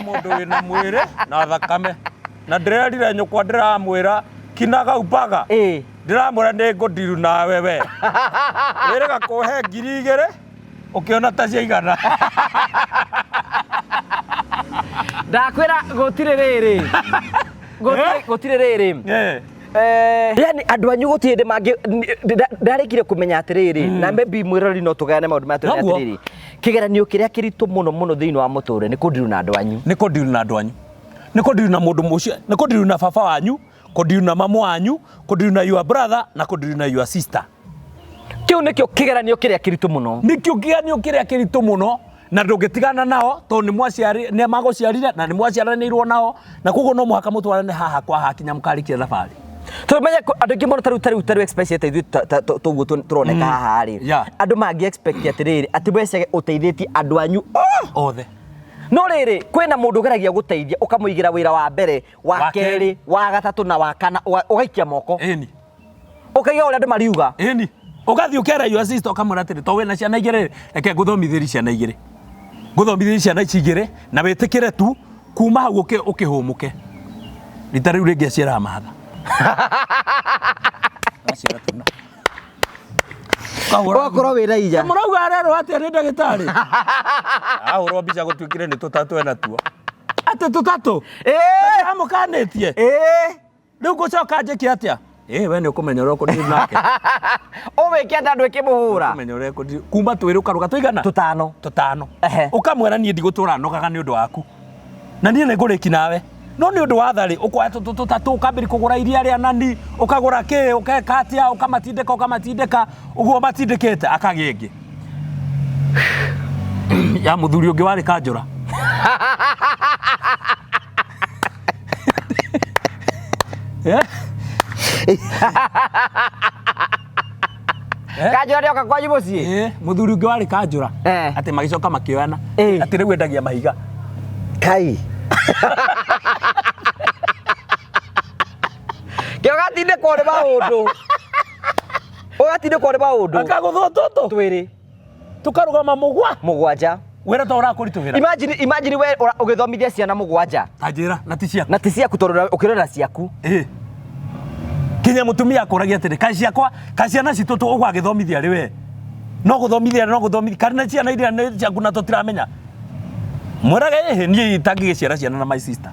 mũndũ wĩna mwĩrĩ na thakame. Na ndĩrerire nyũkwa ndĩramwĩra kinaga ubaga. Ĩĩ. Ndĩramwĩra nĩ ngũndiru nawe we. Wĩrĩga kũhe 2000 ũkĩona ta ciaigana. Ndakwĩra gũtirĩ rĩrĩ. Gũtirĩ gũtirĩ rĩrĩ. Eh. Yani andũ anyu gũtirĩ hĩndĩ mangĩ ndarĩkire kũmenya atĩrĩrĩ na maybe mwĩrori no tũgayane maũndũ maya tũrĩ Noguo. atĩrĩrĩ kĩgeranio kĩrĩa kĩritũ mũno mũno thĩinĩ wa mũtũrĩre nĩ kũndiru na andũ anyu. Nĩ kũndiru na andũ anyu. Nĩ kũndiru na mũndũ mũcio, nĩ kũndiru na baba wanyu, kũndiru na mamu wanyu, kũndiru na your brother na kũndiru na your sister. Kĩu nĩkĩo kĩgeranio kĩrĩa kĩritũ mũno. Nĩkĩo kĩgeranio kĩrĩa kĩritũ mũno na ndũngĩtigana nao tondũ nĩ mwaciari nĩ magũciarire na nĩ mwaciaranĩirwo nao na koguo no mũhaka mũtwarane haha kwa haha kinya mũkarĩkia thabarĩ. Tondũ menye andũ aingĩ mũno tarĩu tarĩu tarĩu especially ta ithuĩ toguo tũroneka haha rĩ Yeah. andũ mangĩ expect atĩrĩrĩ atĩ wecage ũteithĩtie andũ anyu Othe. no rĩrĩ kwĩna mũndũ ũgeragia gũteithia ũkamũigĩra wĩra wa mbere wa Wa kerĩ. kerĩ wa gatatũ na wa kana ũgaikia moko Ĩni. ũkaiga ũrĩa andũ mariuga. Ĩni. Ũgathiĩ ũkera your sister ũkamwĩra atĩrĩ to wĩna ciana igĩrĩ reke ngũthomithĩrie ciana igĩrĩ. Ngũthomithĩrie ciana ici igĩrĩ na wĩtĩkĩre tu kuma hau ũkĩhũmũke. Rita rĩu rĩngĩ aciaraga mahatha. Aciara tuna. Ũkahũra Ũgakorwo wĩna inya. Mũrauga arerwo atĩa nĩ ndagĩtarĩ? Ahũrwo mbica gũtuĩkire nĩ tũtatũ ena tuo. Atĩ tũtatũ? Ĩĩ. Amũkanĩtie? Ĩĩ. Rĩu ngũcoka njĩke atĩa? Ĩĩ we nĩ ũkũmenya ũrĩa ũkũndiru nake. Ũmwĩke atĩa andũ ĩkĩmũhũra? Ũkũmenya ũrĩa ũkũndiru. Kuma twĩrĩ ũkarũga tũigana? Tũtano. Tũtano. Ehe. Ũkamwĩra niĩ ndigũtũra nogaga nĩ ũndũ waku. Na niĩ nĩ ngũrĩki nawe. No nĩ ũndũ wa tharĩ ũkoya tũtatũ ũkambĩrĩria kũgũra iria rĩa nani, ũkagũra kĩ, ũkeka atĩa, ũkamatindĩka ũkamatindĩka, ũguo matindĩkĩte akagĩa ĩngĩ. Ya mũthuri ũngĩ warĩ kanjũra. Eh? Kanjũra nĩoka kwanyu mũciĩ? Ĩĩ, mũthuri ũngĩ warĩ kanjũra Eh. atĩ magĩcoka makĩoyana Ĩĩ. atĩ rĩu endagia mahiga. Kai kĩo gatindĩkwo nĩ maũndũ, ũgatindĩkwo nĩ maũndũ. Akagũthwo tũtũ. Twĩrĩ. Tũkarũgama mũgwa. Mũgwanja. Wĩra ta ũrakũritũhĩra. Imagine we ũgĩthomithia ciana mũgwanja. Ta njĩra na ti ciaku. Na ti ciaku, tondũ ũkĩrora ciaku. Ĩĩ. Kinya mũtumia akũragia atĩrĩ, kaĩ ciakwa, kaĩ ciana citũ ũgagĩthomithia rĩ we? No gũthomithia, no gũthomithia, karĩ na ciana iria nĩ ciaku na tũtiramenya. Mwĩrage ĩhĩ, niĩ itangĩgĩciara ciana na my sister.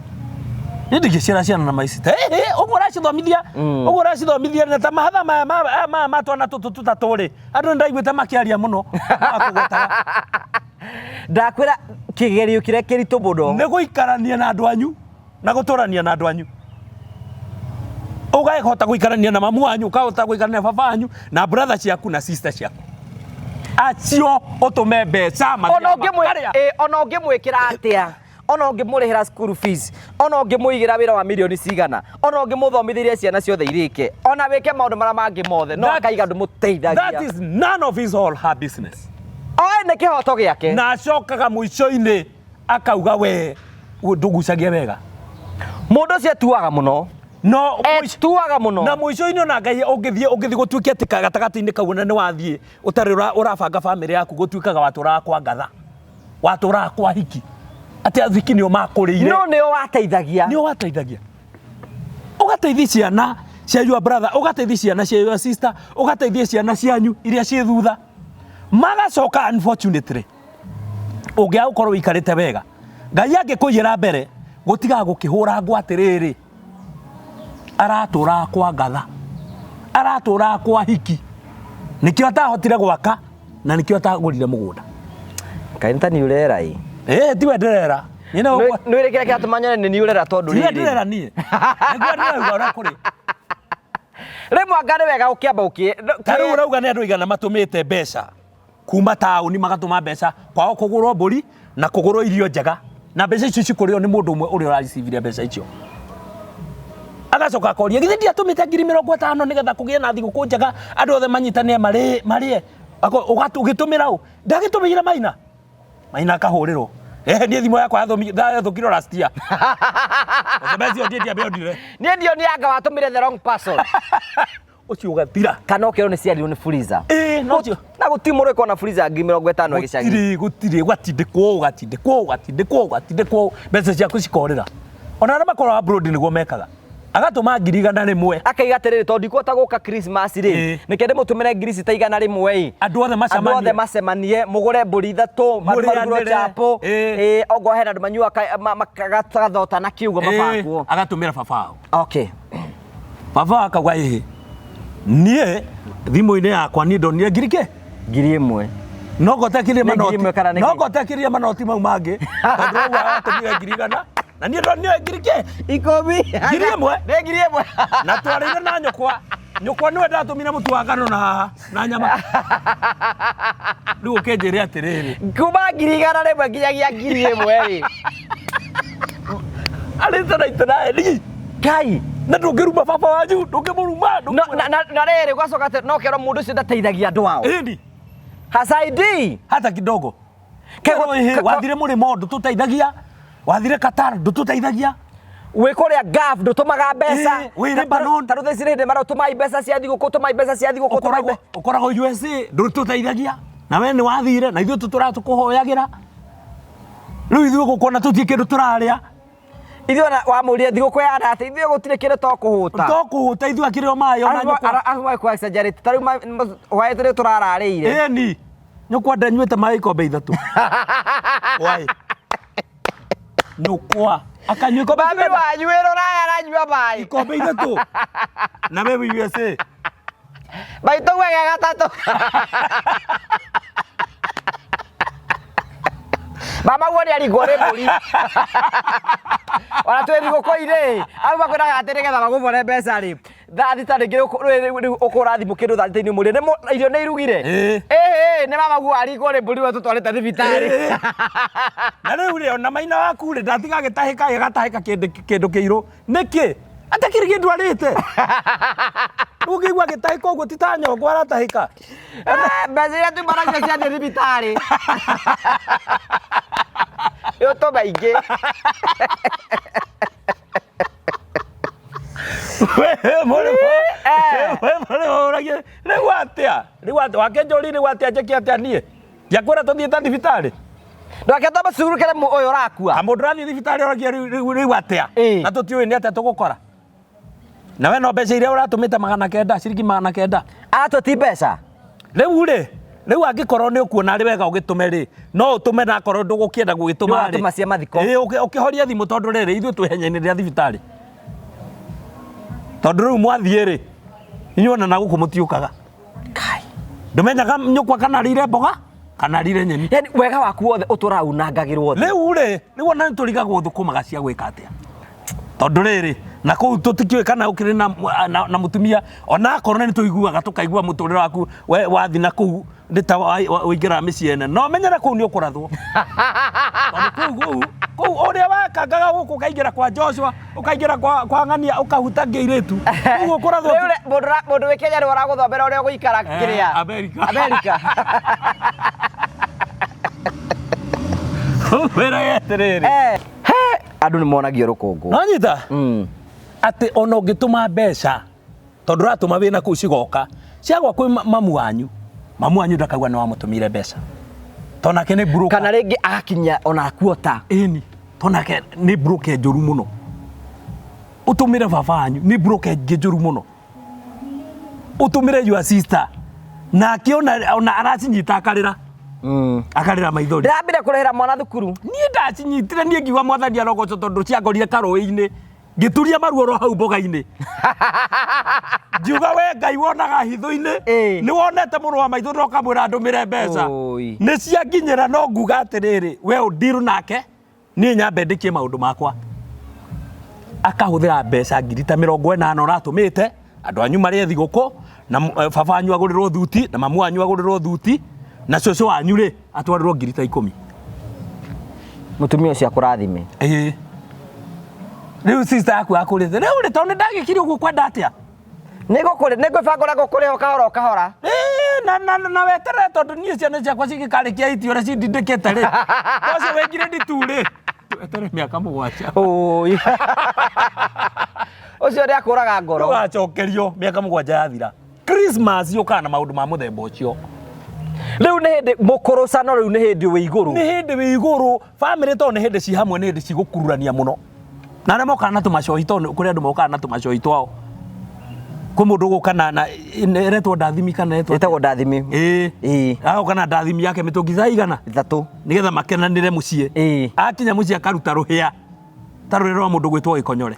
Niĩ ndingĩciara ciana na my sister. Ĩhĩ, ũguo ũracithomithia, ũguo ũracithomithia na ta mahatha maya maya ma twana tũtũ tũtatũ rĩ, andũ nĩ ndaiguĩte makĩaria mũno. Makũgwetaga. Ndakwĩra kĩgerio kĩrĩa kĩritũ mũno. Nĩ gũikarania na andũ anyu na gũtũrania na andũ anyu. Ũgahota gũikarania na mamu wanyu, ũkahota gũikarania na baba wanyu, na brother ciaku na sister ciaku. Acio ũtũme mbeca ona ũngĩmwĩ ona ũngĩmwĩkĩra atĩa, ona ũngĩmũrĩhĩra school fees, ona ũngĩmũigĩra wĩra wa mirioni cigana, ona ũngĩmũthomithĩria ciana ciothe irĩke, ona wĩke maũndũ marĩa mangĩ mothe, no akaiga ndũmũteithagia. That is none of his all her business. Oe nĩ kĩhoto gĩake. Na acokaga mũico-inĩ akauga we ndũgucagia wega. Mũndũ ũcio etuaga mũno. No etuaga mũno. Na mũico-inĩ ona Ngai ũngĩthiĩ gũtuĩke atĩ gatagatĩ-inĩ kau ona nĩ wathiĩ ũtarĩ ũrabanga bamĩrĩ yaku, gũtuĩkaga watũraga kwa ngatha, watũraga kwa hiki, atĩ athiki nĩo makũrĩire. No nĩo wateithagia. Nĩo wateithagia. Ũgateithia ciana cia your brother, ũgateithia ciana cia your sister, ũgateithia ciana cianyu iria ciĩ thutha. Magacoka unfortunately ũngĩaga gũkorwo ũikarĩte wega, Ngai angĩkũiyĩra mbere, gũtigaga gũkĩhũra ngũ atĩrĩrĩ, aratũraga kwa ngatha, aratũraga kwa hiki, nĩkĩo atahotire gwaka na nĩkĩo atagũrire mũgũnda. Kaĩ nĩ ta nĩ ũrera ĩ? Ĩĩ, tiwe ndĩrera. Nĩ wĩrĩ kĩrĩa kĩratũma nyone nĩ niĩ ũrera tondũ rĩrĩ. Tiwe ndĩrera niĩ. Nĩguo ndĩrauga ũrĩa kũrĩ. Rĩmwe anga nĩ wega ũkĩamba ũkĩ. Ta rĩu ũrauga nĩ andũ aigana matũmĩte mbeca kuma taũni, magatũma mbeca kwao kũgũrwo mbũri na kũgũrwo irio njega, na mbeca icio cikũrĩo nĩ mũndũ ũmwe ũrĩa ũrareceive mbeca icio. Agacoka akoria, githĩ ndiatũmĩte 50,000 nĩgetha kũgĩe na thigũkũ njega, andũ othe manyitanĩre marĩe. Ũgĩtũmĩra ũ? Ndagĩtũmĩire Maina. Maina akahũrĩrwo. Niĩ thimũ yakwa yathũkire last year. Mbeca icio ndiambĩondire. Niĩ ndionire anga watũmĩre the wrong person. Ũcio ũgathira. Kana ũkerwo nĩ ciarirwo nĩ freezer. Ĩĩ, no ũcio. Na gũtirĩ mũndũ ũkoragwo na freezer 50,000 gĩcagi. Gũtirĩ, gũtirĩ, ũgatindĩkwo, ũgatindĩkwo, ũgatindĩkwo, ũgatindĩkwo, mbeca ciaku cikorĩra. Ona arĩa makoragwo abroad nĩguo mekaga. Agatũma 100,000. Akaiga atĩrĩrĩ, tondũ ndikũhota gũka Christmas rĩ, nĩkĩo ndĩmũtũmĩre ngiri cita 100 ĩ. Andũ othe macemanie. Andũ othe macemanie, mũgũre mbũri ithatũ, marugĩrwo chapo, ĩ, ongorwo hena andũ manyuaga magathota na kĩugo mabangwo. Agatũmĩra baba wao. Okay. Baba akauga ĩhĩ, niĩ thimũ-inĩ yakwa niĩ ndonire ngiri kĩ? 1,000. No ngotekirie manoti. No ngotekirie manoti mau mangĩ. Tondũ ũguo aratũmire 100,000. Na niĩ ndonire ngiri kĩ? 10. 1,000. Nĩ 1,000. Na twarĩire na nyũkwa. Nyũkwa nĩwe ndatũmire mũtu wa ngano na haha na nyama. Rĩu ũkĩnjĩre atĩrĩrĩ. Kuma 100,000 nginyagia 1,000 rĩ. Arĩte na itĩraeni. Ngai. Na ndũngĩruma baba wanyu, ndũngĩmũruma. Na rĩrĩ ũgacoka atĩ no kerwo mũndũ ũcio ndateithagia andũ ao. Ĩni. Hasaidii. Hata kidogo. Wathire mũrĩmo ndũtũteithagia, wathire Qatar ndũtũteithagia. Wĩ kũrĩa Gulf ndũtũmaga mbeca. Wĩ Lebanon. Ta rĩu thaa ici nĩ hĩndĩ marotũmai mbeca cia thigũkũ, tũmai mbeca cia thigũkũ, tũmai mbeca. Ũkoragwo USA ndũtũteithagia. Na we nĩ wathire na ithuĩ tũtũraga tũkũhoyagĩra. Rĩu ithuĩ gũkũ ona tũtirĩ kĩndũ tũrarĩa. Ithuĩ ona wamũria thigũkũ ya atĩ ithuĩ gũtirĩ kĩndũ tokũhũta. Tokũhũta ithuĩ akĩrĩ o maĩ ona nyũkwa. Arabu magĩkũ exaggerate. Ta rĩu hwaĩ rĩu tũrararĩire. Ĩni. Nyũkwa ndanyuĩte maĩ ikombe ithatũ. Why? Nyũkwa akanyua ikombe Mami wanyu wĩ rũraya aranyua maĩ. Ikombe ithatũ. Na we wĩ USA. Maitũ gwega gatatũ. Mama guo nĩ arigwo nĩ mbũri. Ona twĩ thigũkũ-inĩ, au makwĩraga atĩ nĩgetha magũbore mbeca rĩ, thaa thita rĩngĩ rĩu ũkũra thimũ kĩndũ thaa thita-inĩ ũmũrie, irio nĩ irugire? Ĩĩ, nĩ mama guo arigwo nĩ mbũri we tũtwarĩte thibitarĩ. Na rĩu rĩ, ona maina waku rĩ, ndatiga agĩtahĩka, agatahĩka kĩndũ kĩirũ. Nĩkĩ? Atakĩrĩ kĩndũ arĩte. Rĩu ũngĩigua agĩtahĩka ũguo ti ta nyongo aratahĩka. Mbeca iria tuma nacio ciathiĩ thibitarĩ. Rĩu Maingĩ. Mũrĩmo rĩu atĩa rĩu atĩa wake njũri rĩu atĩa njĩke atĩa niĩ ndiakwĩra tũthiĩ ta thibitarĩ. Ndwake twambe tũcurukĩre ũyũ ũrakua. A mũndũ ũrathiĩ thibitarĩ oragia rĩu atĩa na tũtiũĩ nĩ atĩa tũgũkora na we no mbeca iria ũratũmĩte 900, ciringi 900. Aratũ ti mbeca. Rĩu rĩ, rĩu angĩkorwo nĩ ũkuona arĩ wega ũgĩtũme rĩ, no ũtũme, na akorwo ndũgũkĩenda gũgĩtũma rĩ, Nĩũratũma cia mathiko. Ĩĩ, ũkĩhoria thimũ tondũ rĩrĩ ithuĩ twĩ ihenya-inĩ rĩa thibitarĩ, tondũ rĩu mwathiĩ rĩ, inyuĩ ona na gũkũ mũtiũkaga. Kai. Ndũmenyaga nyũkwa kana arĩire mboga kana arĩire nyeni. Yani wega waku wothe ũtũraga unangagĩrwo thĩ. Rĩu rĩ, rĩu ona nĩ tũrigagwo thũkũmaga cia gwĩka atĩa, tondũ rĩrĩ na kũu tũtikĩũĩ kana ũkĩrĩ na mũtumia, ona akorwo nĩ tũiguaga tũkaigua mũtũrĩre waku we wathi na kũu nĩ ta ũingĩraga mĩciĩ ene, no menyere kũu nĩ ũkũrathwo, tondũ kũu ũrĩa wekangaga gũkũ ũkaingĩra kwa Joshua, ũkaingĩra kwa ng'ania, ũkahutangia airĩtu kũu ũkũrathwo. Rĩu mũndũ wĩ Kenya nĩwe ũragũthomera ũrĩa ũgũikara kĩrĩa America. America. Wĩrage atĩrĩrĩ, He, andũ nĩ monagio rũkũngũ. No nyita atĩ ona ũngĩtũma mbeca, tondũ ũratũma wĩna kũu, cigoka ciagwa kwĩ mamu wanyu, mamu wanyu ndakaigua nĩ wamũtũmĩire mbeca, tondũ nake nĩ broker. Kana rĩngĩ agakinya ona kuota. Ĩni, tondũ nake nĩ broker njũru mũno. Ũtũmĩre baba wanyu, nĩ broker ĩngĩ njũru mũno. Ũtũmĩre your sister, nake ona aracinyita akarĩra, akarĩra maithori. Ndĩrambire kũrĩhĩra mwana thukuru. Niĩ ndacinyitire, niĩ ngiuga mwathani arogocwo, tondũ ciangorire karũĩ-inĩ, ngĩturia maruo ro hau mboga-inĩ, ngiuga we Ngai wonaga hitho-inĩ, nĩ wonete mũrũ wa maitũ na ũkamwĩra ndũmĩre mbeca. Oi. Nĩ cianginyĩra, no nguga atĩrĩrĩ, we ũndiru nake, niĩ nyambe ndĩkie maũndũ makwa. Akahũthĩra mbeca ngiri ta 80 ũratũmĩte andũ anyu marĩe thigũkũ, na baba wanyu agũrĩrwo thuti, na mamu wanyu agũrĩrwo thuti, na cũcũ wanyu rĩ atwarĩrwo ngiri ta 10. Mũtumia ũcio akũrathime. Ĩĩ, rĩu sister yaku akũrĩte rĩu rĩ, tondũ nĩ ndagĩkire ũguo kwenda atĩa? Nĩngwĩbanga ũrĩa ngũkũrĩha o kahora o kahora. Ĩĩ, na weterere, tondũ niĩ ciana ciakwa cingĩkarĩkia iti ũrĩa cindindĩkĩte rĩ, ũcio wĩ grade 2 rĩ, weterere mĩaka 7. Oi. Ũcio nĩ akũraga ngoro. Ndũgacokerio mĩaka 7 yathira. Christmas yũkaga na maũndũ ma mũthemba ũcio. Rĩu nĩ hĩndĩ mũkũrũcano, rĩu nĩ hĩndĩ wĩ igũrũ. Nĩ hĩndĩ wĩ igũrũ family, tondũ nĩ hĩndĩ ci hamwe, nĩ hĩndĩ cigũkururania mũno, na arĩa mokaga na tũmacohi, tondũ kũrĩ andũ mokaga na tũmacohi twao. Kwĩ mũndũ ũgũka na ĩretwo ndathimi kana ĩretwo Ĩtagwo ndathimi. Ĩĩ. Agoka na ndathimi yake mĩtũngi thaa igana 3. Nĩgetha makenanĩre mũciĩ. Akinya mũciĩ akaruta rũhĩa ta rũrĩa rwa mũndũ gwĩtwo gĩkonyore,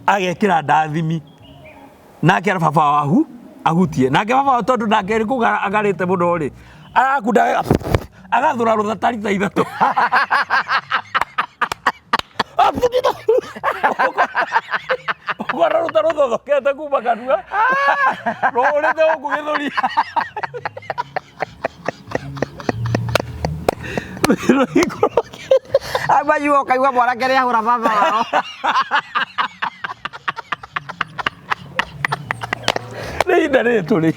agekĩra ndathimi, nake ara baba wahu ahutie, nake baba wao, tondũ nake nĩ kũgara agarĩte mũno rĩ, arakunda agathũra rũtha ta rita 3. Ũkona rũta rũthothokete kuma kanua rũhũrĩte gũkũ gĩthũri. Amayuo ũkaigua mwanake nĩ ahũra baba wao. Nĩ ihinda rĩrĩ tũrĩ.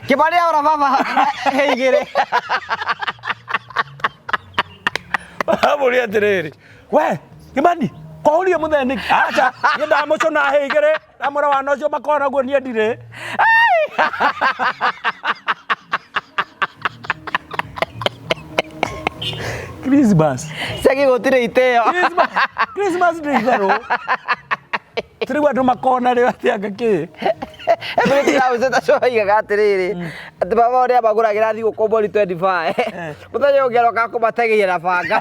Kĩmani ahũra baba he 2. Amũria atĩrĩrĩ, we Kĩmani, kwahũrire mũthee nĩkĩ? Aca, niĩ ndamũcũna hĩ 2, ndamwĩra wana ũcio makoragwo naguo, niĩ ndirĩ. Christmas. Cagi gũtirĩ itĩo. Christmas, Christmas nĩ itherũ. Rĩu andũ makona rĩu atĩ anga kĩ. Ũigaga atĩrĩrĩ, atĩ baba ũrĩa magũragĩra thigũkũ mbũri 25, mũthenya ũngĩ aroka kũmategeria na banga,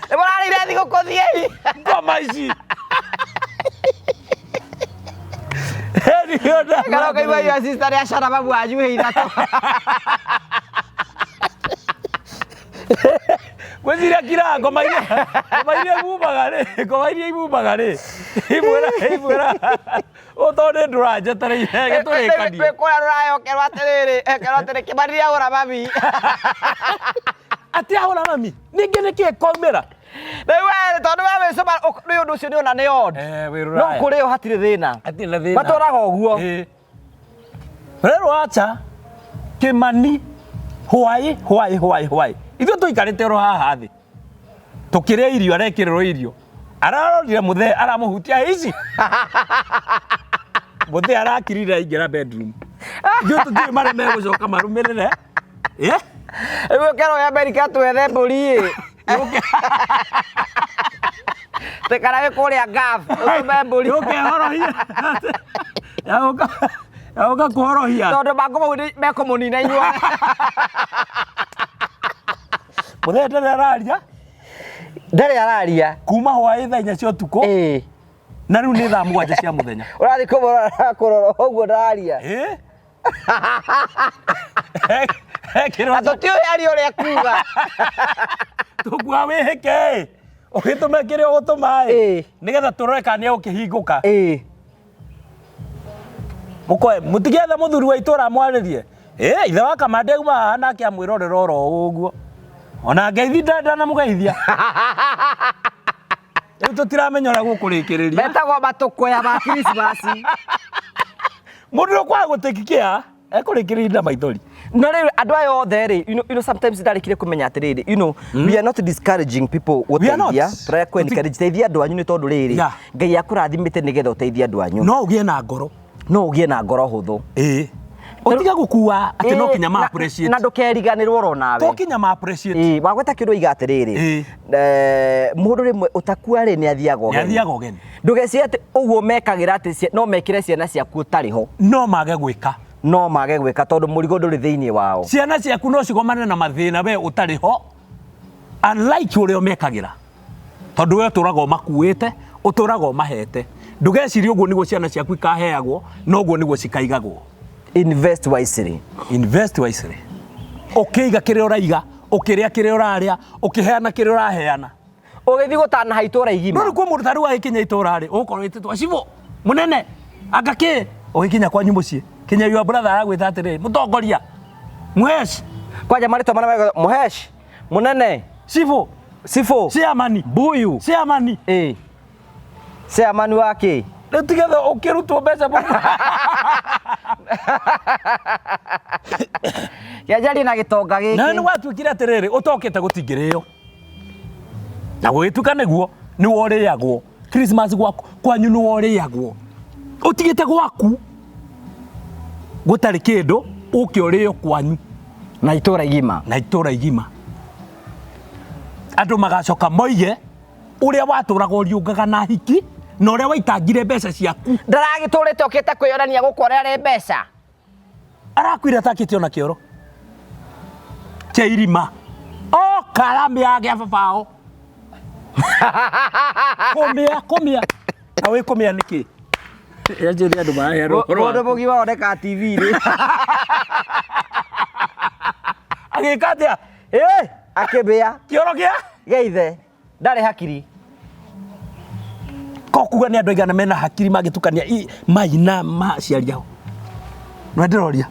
nĩ mũrarĩire thigũkũ, thiĩi. Ngoma ici. Kana ũkaigua your sister nĩ acana mamu wanyu hĩ 3. Gwĩciria kira ngoma iria ibumaga rĩ, ngoma iria ibumaga rĩ, imwĩra tondũ nĩ ndũranjetereire gĩtũrĩkanie. Kũrĩa rũrayokerwo atĩrĩrĩ, ekerwo atĩrĩ, Kĩmani nĩahũra mami. Atĩ ahũra mami ningĩ nĩkĩ kwaumĩra? Rĩu we tondũ we wĩcũma nĩ ũndũ ũcio nĩ ona nĩ odd. Wĩ No rũraya. kũrĩo hatirĩ thĩna. Hatirĩ na thĩna. Matũraga ũguo. Ĩĩ. Rĩrũ acha Kĩmani. Hwaĩ hwaĩ hwaĩ hwaĩ ithuĩ tũikarĩte oro haha thĩ tũkĩrĩa irio, arekĩrĩrwo irio, ararorire mũthee aramũhutia ici, mũthee arakirire aingĩra bedroom. Ithuĩ tũtiũĩ marĩa megũcoka marũmĩrĩre. Eh? Rĩu ũkerwo ya Amerika twethe mbũri ĩ. Tũikara wĩ kũrĩa Gulf, ũtũme mbũri. Yũke horohia, yagũka yagũka kũhorohia. Tondũ mangũ mau mekũmũnina inyuothe. Mũthee ndarĩ araria. Ndarĩ araria. Kuma hwaĩ thaa 4 cia ũtukũ. Na rĩu nĩ thaa 7 cia mũthenya. Ũrathiĩ kũmũrora kũrora ũguo ndararia. Eh? Ekĩrwo Na tũtiũĩ aria ũrĩa kuga. Tũkua wĩhĩke ĩ ũgĩtũme kĩrĩa ũgũtũma ĩ nĩgetha tũrore kana nĩ egũkĩhingũka. Mũkoe mũtigĩethe mũthuri wa itũra amwarĩrie. Ĩ ithe wa Kamande auma haha nake amwĩrorera oro ũguo, ona ngeithi ndanamũgeithia. Rĩu tũtiramenya ũrĩa gũkũrĩkĩrĩria. Metagwo matũkũya ma Krismasi. Mũndũ ũkwaga gũtĩki kĩa ekũrĩkĩrĩria na maithori. No rĩu andũ aya othe rĩ, sometimes ndarĩkire kũmenya atĩrĩrĩ, we are not discouraging people We are not. gũteithia, tũraya kũ encourage teithia andũ anyu nĩ tondũ rĩrĩ, Ngai akũrathimĩte nĩgetha ũteithie andũ anyu. No ũgĩe na ngoro. No ũgĩe na ngoro hũthũ. Ĩĩ, ũtige gũkua atĩ no kinya ma appreciate. Na ndũkeriganĩrwo oro nawe. To kinya ma appreciate. Ĩĩ, wagweta kĩndũ oiga atĩrĩrĩ, mũndũ rĩmwe ũtakua rĩ nĩ athiaga Nĩ ũgeni. athiaga ũgeni. Ndũgecirie atĩ ũguo mekagĩra atĩ no mekĩre ciana ciaku ũtarĩ ho. No mage gwĩka. No mage gwĩka tondũ mũrigo ndũrĩ thĩinĩ wao. Ciana ciaku no cigomane na mathĩna we ũtarĩ ho, unlike ũrĩa ũmekagĩra, tondũ we ũtũraga ũmakuĩte, ũtũraga ũmahete. Ndũgecirie ũguo nĩguo ciana ciaku ikaheagwo, no ũguo nĩguo cikaigagwo. Invest wisely. Invest wisely. Ũkĩiga kĩrĩa ũraiga, ũkĩrĩa kĩrĩa ũrarĩa, ũkĩheana kĩrĩa ũraheana. Ũgĩthiĩ gũtanaha itũra igima. No rĩu kwĩ mũndũ ta rĩu agĩkinya itũra rĩ, ũgũkorwo wĩtĩtwo cibũ mũnene anga kĩ, ũgĩkinya kwanyu mũciĩ kinya your brother aragwĩta atĩrĩrĩ, mũtongoria, mũhesh. Kwanja marĩtwa marĩa mega, mũhesh, mũnene, cibũ, cibũ, chairman, mbuyu, chairman. Ĩĩ, chairman wa kĩ? Rĩu tigetha ũkĩrutwo mbeca mũno. Kĩanjarie na gĩtonga gĩkĩ. Na nĩ gwatuĩkire atĩrĩrĩ, ũtokĩte gũtingĩrĩo na gũgĩtuĩka nĩguo nĩ worĩagwo Christmas gwaku kwanyu nĩ worĩagwo ũtigĩte gwaku gũtarĩ kĩndũ ũke ũrĩo kwanyu. Na itũra igima. Na itũra igima andũ magacoka moige ũrĩa watũraga ũriũngaga na hiki na ũrĩa waitangire mbeca ciaku. Ndaragĩtũrĩte ũkĩte kwĩyonania gũkũ ũrĩa arĩ mbeca. Arakuire atakĩte ona kĩoro kĩa irima o karamĩa gĩa babao kũmĩa kũmĩa na wĩ kũmĩa nĩkĩ? Yanjĩria andũ maraheanwo ũhoro Mũndũ waku. mũgima oneka TV-inĩ. Agĩka atĩa? Ĩ, akĩmbĩa. Kĩoro kĩa gĩa ithe ndarĩ hakiri. Ko kuga nĩ andũ aigana mena hakiri mangĩtukania maina ma aciari ao? Nĩ ndĩroria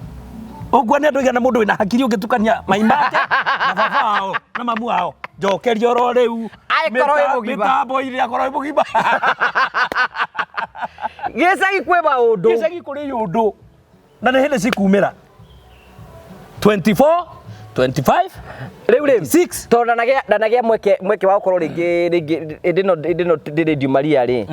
ũguo, nĩ andũ aigana mũndũ wĩna hakiri ũngĩtukania mai make na baba wao na mamu wao? Njokeria oro rĩu. Angĩkorwo wĩ mũgima. Mĩtambo-inĩ akorwo wĩ mũgima. Gĩcagi kwĩ maũndũ. Gĩcagi kũrĩ yũndũ na nĩ hĩndĩ cikumĩra 24 25 Rĩu rĩ 6. Tondũ ndanagĩa mweke wa gũkorwo rĩngĩ hĩndĩ ĩno ndĩ Radio Maria rĩ,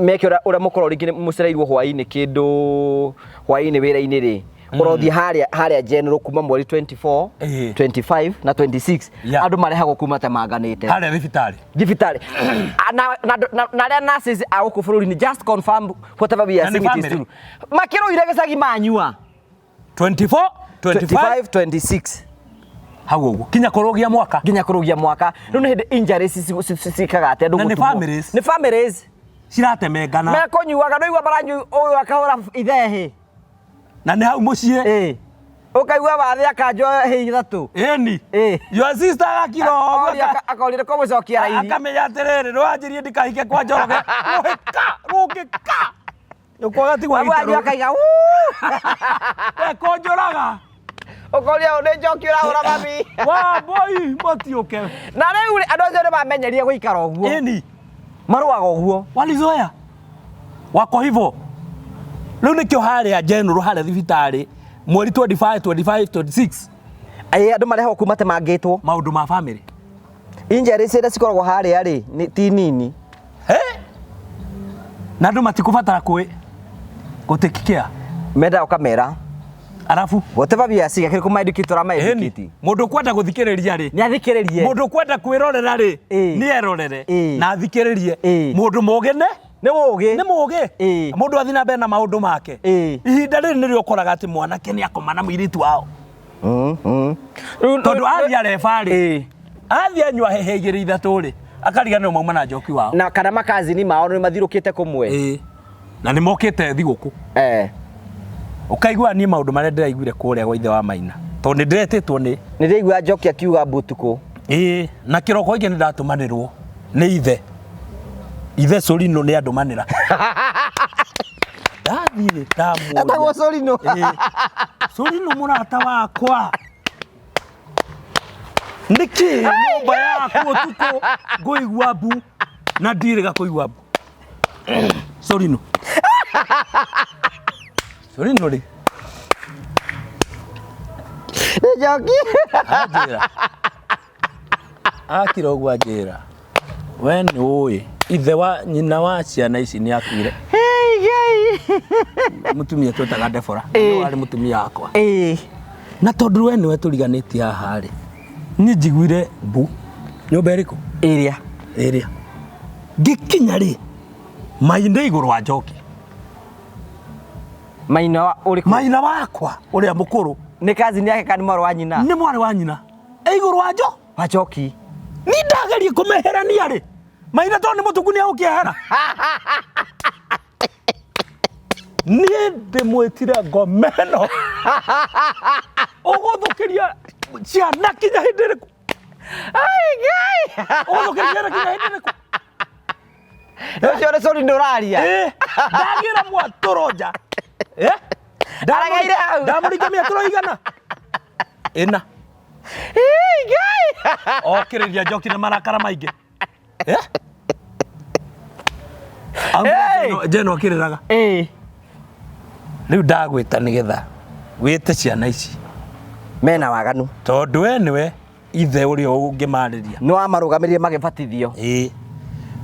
meke ũrĩa mũkorwo rĩngĩ mũcereirwo hwaĩ-inĩ kĩndũ hwaĩ-inĩ wĩra-inĩ rĩ, ũrothiĩ harĩa general kuma mweri 24, 25 na 26. Andũ marehagwo kuma temanganĩte. Harĩa thibitarĩ. Thibitarĩ. Ah, na arĩa nurses a gũkũ bũrũri-inĩ just confirm whatever we are Na nĩ saying it is family. true, makĩrũire gĩcagi manyua. 24 25 25 26. Hau ũguo kinya kũrũgia mwaka. Nginya kũrũgia mwaka. Rĩu nĩ hĩndĩ injuries ciĩkaga atĩ andũ Na nĩ gũtumwo. families. Nĩ families. Ciratemengana. Mekũnyuaga ndũigua maranyua ũyũ akahũra ithehĩ. Na nĩ hau mũciĩ. Ĩ, ũkaigua wathĩ akanjwo hĩ ithatũ. Ĩni. Ĩ. Your sister agakira o ũguo. Akorire kũmũcokia raithi. Akamenya atĩrĩrĩ, nĩwanjĩrie ndikahike kwa Njoroge, rũhĩka rũngĩka nyũkwa gatigwo. Mamu wanyu akaiga "Wuu!" Ekũnjũraga. Ũkoria ũũ nĩ njoki ũrahũra mami. Wa boy motiũke. Na rĩu rĩ, andũ acio nĩ mamenyerie gũikara ũguo. Ĩni. Marũaga ũguo. Walizoea wako hivyo. Rĩu nĩkĩo harĩa general, harĩa thibitarĩ mweri 25 25 26. Ĩ andũ marehwo kuma matemangĩtwo. Maũndũ ma family. Injuries iria cikoragwo harĩa rĩ ti nini. He? Na andũ matikũbatara kwĩ gũtake care. Mendaga ũkamera. Arabu Whatever we are seeing, akĩrĩ kũma-educate tũrama-educate. Mũndũ ũkwenda gũthikĩrĩria rĩ, Nĩ athikĩrĩrie. Mũndũ ũkwenda kwĩrorera rĩ, nĩ erorere na athikĩrĩrie. Mũndũ mũgĩ nĩ Nĩ mũgĩ. Nĩ mũgĩ. Mũndũ athiĩ na mbere na maũndũ make. Ihinda rĩrĩ nĩrĩo ũkoraga atĩ mwanake nĩ akoma na mũirĩtu wao. Tondũ athiĩ areba rĩ, athiĩ anyua hehe igĩrĩ ithatũ rĩ, akariganĩrwo mauma na njoki wao. Na kana makazini mao nĩ mathirũkĩte kũmwe. Na nĩ mokĩte thigũkũ. Ũkaigua niĩ maũndũ marĩa ndĩraiguire kũrĩa gwa ithe wa Maina. Tondũ nĩ ndĩretĩtwo nĩ. Nĩ ndĩraigua Njoki akiuga mbu ũtukũ. Ĩĩ, na kĩroko gĩkĩ nĩ ndatũmanĩrwo nĩ ithe. Ithe Sũrinũ nĩ andũmanĩra. Ndathiĩ ndamũria. Etagwo Sũrinũ. Ĩĩ. Sũrinũ mũrata wakwa. Nĩkĩ nyũmba yaku ũtukũ ngũigua mbu na ndirĩga kũigua mbu. Sũrinũ. Sũrinũ rĩ. Nĩ Njoki. Anjĩra. Akira ũguo anjĩra. We nĩ ũĩ ithe wa nyina wa ciana ici nĩ akuire. Mũtumia twetaga Debora. Nĩwe warĩ mũtumia wakwa. Na tondũ we nĩwe tũriganĩtie haha rĩ, niĩ njiguire mbu. Nyũmba ĩrĩkũ? Ĩrĩa. Ĩrĩa. Ngĩkinya rĩ, maina igũrũ wa njoki. Maina wa ũrĩkũ? Maina wakwa ũrĩa mũkũrũ. Nĩ cousin yake kana nĩ mwarĩ wa nyina? Nĩ mwarĩ wa nyina. E igũrũ wa njo? Wa njoki. Ni ndagerie kũmeherania rĩ. Maina tondũ nĩ mũtuku nĩ egũkĩehera. Niĩ ndĩmwĩtire ngomeno. Ũgũthũkĩria ciana kinya hĩndĩ ĩrĩkũ? Ai, Ngai! Ũgũthũkĩria ciana kinya hĩndĩ ĩrĩkũ? Ũcio nĩ Sũrinũ ũraria. Ĩ, ndagĩra mwatũro nja. Ĩ? Aregeire hau. Ndamũringa mĩatũro igana. Ĩna. Ĩ, Ngai! Okĩrĩria njoki na marakara maingĩ. Ĩ? Hey! Njeno akĩrĩraga. Ĩ. Rĩu ndagwĩta nĩgetha wĩte ciana ici. Mena waganu. Tondũ we nĩwe ithe ũrĩa ũngĩmarĩria. Nĩ wamarũgamirie magĩbatithio. Ĩĩ.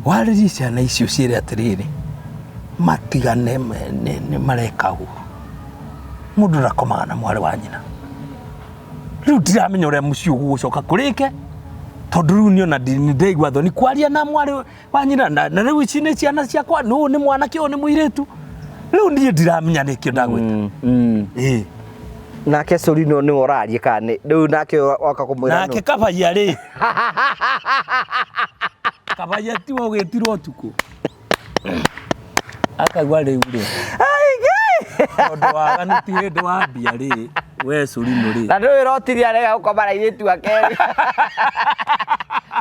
Warĩrie ciana icio ciĩre atĩrĩrĩ, matigane nĩ mareka ũru. Mũndũ ndakomaga na mwarĩ wa nyina. Rĩu ndiramenya ũrĩa mũciĩ ũgũcoka kũrĩke, tondũ rĩu niĩ ona nĩ ndĩraigua thoni kwaria na mwarĩ wa nyina na rĩu ici nĩ ciana ciakwa, ũyũ nĩ mwanake ũyũ nĩ mũirĩtu. Rĩu niĩ ndiramenya nĩkĩo ndagwĩta. Ĩĩ. Nake Sũrinũ nĩwe ũraria kana nĩ rĩu nake waka kũmwĩra Nake Kabaia rĩ. Kabaia tiwe ũgĩtirwo ũtukũ. Akaigua rĩu rĩ. Tondũ waganu ti hĩndĩ wambia rĩ, we Sũrinũ rĩ. Na ndũĩ rotiri arega gũkoma na airĩtu ake rĩ.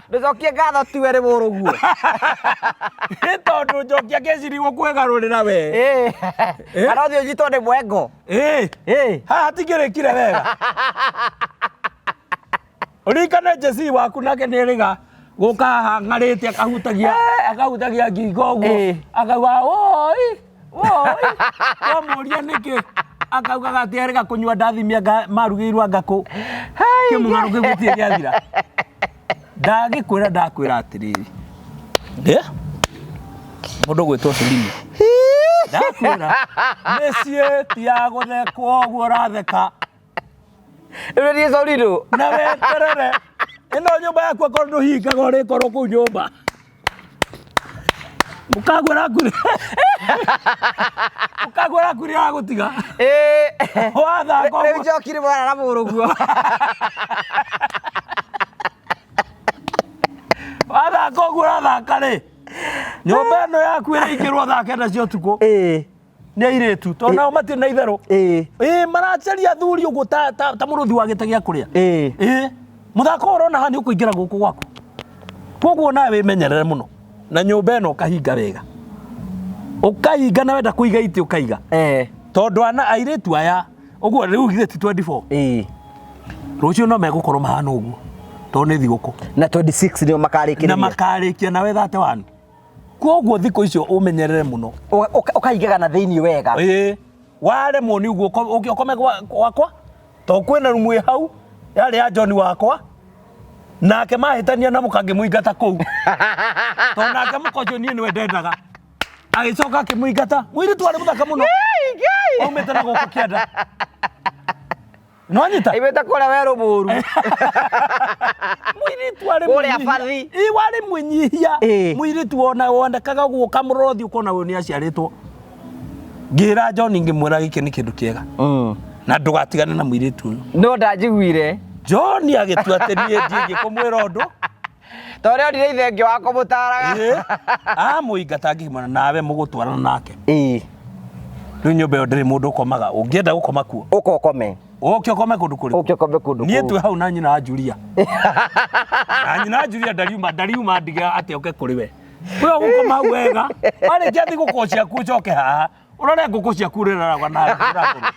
Ndũcokie ngatho tiwe rĩ mũrũguo. Nĩ tondũ njoki akeciria ũkwĩgarũrĩra we. Ĩĩ. Kana ũthiĩ ũnyitwo nĩ mwengo. Ĩĩ. Ĩĩ. Haha hatingĩrĩkire wega. Ũririkane Jesse waku nake nĩ erĩga gũka haha ng'arĩte akahutagia akahutagia ngingo ũguo akauga woi woi wamũria nĩkĩ akaugaga atĩ erĩga kũnyua ndathimia anga marugĩirwo anga kũ kĩmũng'aro kĩu gĩtirĩ gĩathira. Ndangĩkwĩra ndakwĩra atĩrĩrĩ mũndũ ũgwĩtwo Solini ndakwĩra mĩciĩ ti ya gũthekwo ũguo ũratheka. Rĩu niĩ Solino. Na weterere ĩno nyũmba yaku akorwo ndũhingaga ũrĩkorwo kũu nyũmba mũkagwĩra ngurĩ mũkagwĩra ngurĩ ya gũtiga wathaka Rĩu njoki nĩ mwana na mũrũguo. Wathaka ũguo ũrathaka rĩ nyũmba ĩno yaku ĩraingĩrwo thaa kenda cia ũtukũ nĩ airĩtu tondũ nao matirĩ na itherũ. Ĩĩ maracaria athuri ũguo ta, ta, ta mũrũthi wa gĩte gĩa kũrĩa. Ĩĩ mũthako ũyũ ũrona haha nĩ ũkũingĩra gũkũ gwaku koguo nawe wĩmenyerere mũno na nyũmba ĩno ũkahinga wega ũkahinga na wenda kũiga itĩ ũkaiga tondũ ana airĩtu aya ũguo rĩu githĩ ti 24 rũciũ no megũkorwo mahana ũguo tondũ nĩ thigũkũ Na 26 nĩo makarĩkĩrĩria. Na makarĩkia nawe 31 koguo thikũ icio ũmenyerere mũno. Ũkahingaga na thĩinĩ wega. Ĩĩ waremwo nĩ ũguo ũke ũkome gwakwa tondũ kwĩna rumu ĩ hau Yarĩ ya John wakwa. Nake mahĩtania na mũka ngĩmũingata kũu. Tondũ nake mũka ũcio niĩ nĩwe ndendaga. Agĩcoka akĩmũingata. Mũirĩtu warĩ mũthaka mũno. Aumĩte na gũkũ kĩanda. Nĩwanyita? Aimĩte kũrĩa werũ mũru. Mũirĩtu warĩ Kũrĩa mwĩnyihia. bathi. Ĩ, warĩ mwĩnyihia. Ĩ. Mũirĩtu ona wonekaga ũguo ũkamũrora ũthiũ ũkona ũyũ nĩ aciarĩtwo. Ngĩra John ngĩmwĩra gĩkĩ nĩ kĩndũ kĩega. Na ndũgatigane na mũirĩtu ũyũ. No ndanjiguire. John agĩtua atĩ niĩ ndiĩgiĩ kũmwĩra ũndũ. Tondũ nĩ onire ithe ũngĩ wa kũmũtaraga. Ĩ, amũingata ngĩmwĩra nawe mũgũtwarana nake. Ĩ. Rĩu nyũmba ĩyo ndĩrĩ mũndũ ũkomaga. Ũngĩenda gũkoma kuo. Ũka ũkome. Ũke ũkome kũndũ kũrĩkũ? Ũke ũkome kũndũ Niĩ kũu. twĩ hau na nyina wa Julia. Na nyina wa Julia ndariuma ndariuma ndige atĩ oke kũrĩ we. We ũgũkoma hau wega. Warĩkia thigũkũ ciaku ũcoke haha. Ũrore ngũkũ ciaku ũrĩa ũraragwa na ũragũrwo.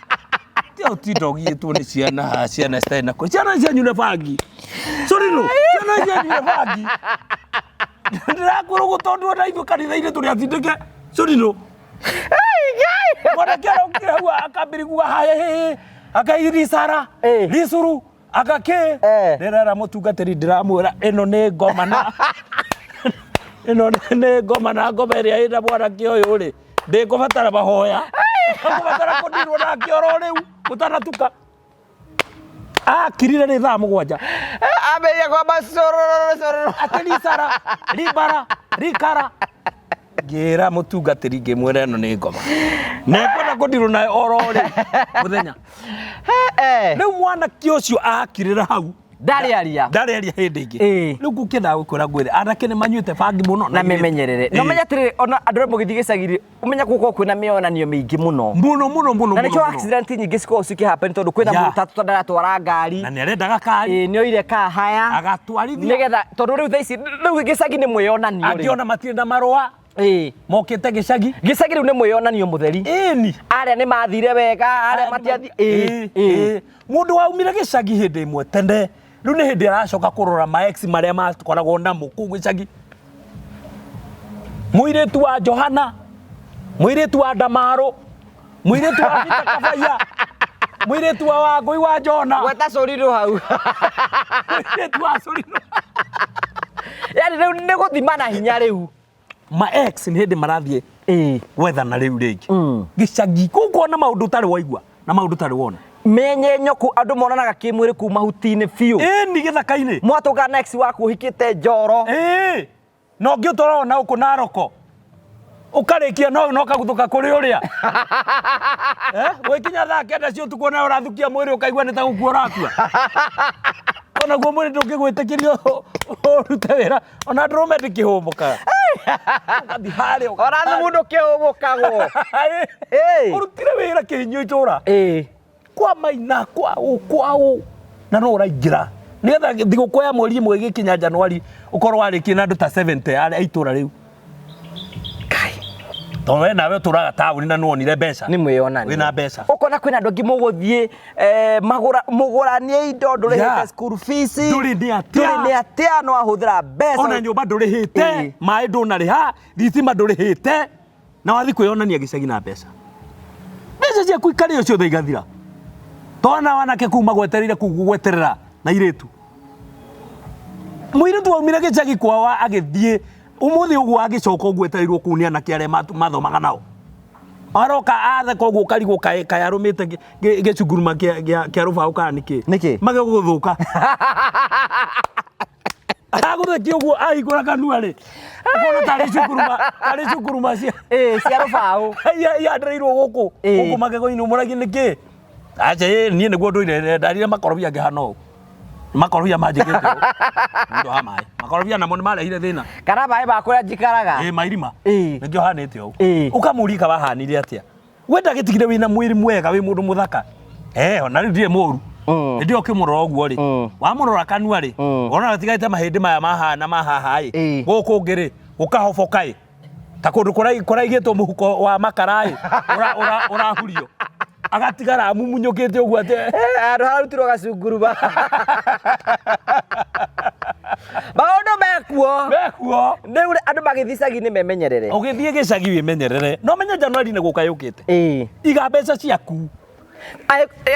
Tiga ũtinda ũgiĩtwo nĩ ciana haha, ciana citarĩ na kũ. Ciana cianyuire bangi. Sorry no. Ciana cianyuire bangi. Ndĩrakwĩra ũguo tondũ ona ithuĩ kanitha-inĩ tũrĩ atindĩke. Sorry no. Mwanake arokire hau akambĩrĩria kuga haĩ akairisara Eh. ricuru agakĩ Eh. ndĩrera mũtungatĩri ndĩramwĩra ĩno nĩ ngoma na ĩno nĩ ngoma na ngoma ĩrĩa ĩna mwanake ũyũ rĩ ndĩkũbatara mahoya ngũbatara kũndirwo nake oro rĩu gũtanatuka akirire nĩ thaa 7. Ambĩrĩria kwamba cororo cororo. Atĩ ricara ribara rikara ngĩra mũtungatĩri ngĩmwĩra ĩno nĩ ngoma na ĩkwenda kũndirwo nayo oro rĩu mũthenya. Eh. Rĩu mwanake ũcio akirĩra hau. Ndarĩ aria. Ndarĩ aria hĩndĩ ĩngĩ. Ĩĩ. Rĩu ngũkĩenda gũkwĩra ngwĩre anake nĩ manyuĩte bangi mũno. Na memenyerere. Na ũmenye atĩrĩrĩ, ona andũ arĩa mũgĩthiĩ gĩcagi-rĩ, ũmenye gũkorwo kwĩna mĩonanio mĩingĩ mũno. Mũno mũno mũno. Na Mũno, nĩkĩo mũno. accident nyingĩ cikoragwo cikĩhappen tondũ kwĩna Yeah. mũndũ tatu ndaratwara ngari. Na nĩ arendaga kari. Ĩĩ, nĩ oire kaa haya. Agatwarithia. Nĩgetha tondũ rĩu thaa ici rĩu gĩcagi nĩ mwĩyonanio rĩu. Angĩona matirĩ na marũa. Ĩĩ. Mokĩte gĩcagi. Gĩcagi rĩu nĩ mwĩyonanio mũtheri. Ĩni. Arĩa nĩ mathire wega, arĩa matiathi. Ĩĩ, ĩĩ. Mũndũ waumire gĩcagi hĩndĩ ĩmwe tene rĩu nĩ hĩndĩ aracoka kũrora ma ex marĩa makoragwo namo kũu gĩcagi. Mũirĩtu wa Johana, mũirĩtu wa Ndamaru, mũirĩtu wa Peter Kabaiya, mũirĩtu wa Wangũi wa Jona, Gweta Sũrirũ hau. Mũirĩtu wa Sũrirũ. Yaani rĩu nĩ gũthima na hinya rĩu. Ma ex nĩ hĩndĩ marathiĩ Ĩĩ. gwethana rĩu rĩngĩ gĩcagi kũu kuona maũndũ ũtarĩ waigua na maũndũ ũtarĩ wona. Menyenyo kũ andũ monanaga kĩmwĩrĩ kuu mahuti-inĩ biũ. Ĩni gĩthaka-inĩ. Mwatũngana na ex waku ũhikĩte njoro. Ĩĩ. Na ũngĩ ũtwaragwo na ũkũ Naroko. Ũkarĩkia no no kaguthũka kũrĩ ũrĩa. Gwĩkinya thaa 9 cia ũtukũ na ũrathukia mwĩrĩ ũkaigua nĩ ta gũkua ũrakua. Onaguo mwĩrĩ ndũngĩgwĩtĩkĩria ũrute wĩra. Ona ndũrũme ndĩkĩhũmũkaga. Ũgathiĩ harĩa ũgathiĩ Ona thumu harĩa. ndũkĩhũmũkagwo. Ĩĩ. Ũrutire wĩra kĩhinyio itũra. Ĩĩ. Kwa maina kwa ũ kwa ũ na no ũraingĩra nĩgetha thigũkũ ya mweri ĩmwe ĩgĩkinya Januari ũkorwo warĩkie na andũ ta 70 arĩa a itũra rĩu. Tondũ we nawe ũtũraga taũni na nĩwonire mbeca. Nĩ mwĩyonanio. Wĩna mbeca. Ũkona kwĩna andũ angĩ mũgũthiĩ magũra mũgũranie indo ndũrĩhĩte Yeah. school fees. Ndũrĩ nĩ atĩa. Ndũrĩ nĩ atĩa no ahũthĩra mbeca. Ona nyũmba ndũrĩhĩte, Ĩĩ. maĩ ndũnarĩha, thitima ndũrĩhĩte. Na wathiĩ kwĩyonania gĩcagi na mbeca. Mbeca ciaku ikarĩo ciothe igathira. Twana wanake kuu magwetereire kuu gweterera na irĩtu. Mũirĩtu waumire gĩcagi kwao agĩthiĩ ũmũthĩ ũguo agĩcoka ũguo etereirwo kũu nĩ anake arĩa mathomaga nao. Aroka atheka ũguo ũkarigwo kaĩ arũmĩte gĩcunguruma kĩa rũbaũ kana nĩkĩ. Nĩkĩ? Magego gũthũka. Agũthekia ũguo ahingũra kanua rĩ. Ũkona tarĩ cunguruma cia Ĩĩ, cia rũbaũ. Ihandĩrĩirwo gũkũ. Ĩĩ. Gũkũ magego-inĩ ũmũragie nĩkĩ? Acha ĩĩ niĩ nĩguo ndũire ndarire makorobia ngĩhana ũũ. Makorobia manjĩkĩte ũũ. Nĩ ũndũ wa maĩ. Makorobia namo nĩ marehire thĩna. Kana maĩ ma kũrĩa njikaraga. Ĩĩ mairima. Ĩĩ. Nĩkĩo hanĩte ũũ. Ĩĩ. Ũkamũria ka wahanire atĩa? We ndagĩtigire wĩna mwĩrĩ mwega wĩ mũndũ mũthaka. Ona rĩu ndirĩ mũru. Hĩndĩ ĩyo ũkĩmũrora ũguo rĩ, wamũrora kanua rĩ, wona gatigarĩte mahĩndĩ maya mahana mahaha ĩ, Ĩĩ. gũkũ ũngĩ rĩ, gũkahoboka ĩ, ta kũndũ kũraigĩtwo mũhuko wa makara ĩ, ũrahurio. Agatigara amumunyũkĩte ũguo atĩ. Handũ hararutirwo gacunguruma. Maũndũ mekuo. Mekuo. Rĩu andũ magĩthiĩ icagi-inĩ memenyerere. Ũgĩthiĩ gĩcagi wĩmenyerere. No menye Januari nĩ gũka yũkĩte. Ĩĩ. Iga mbeca ciaku.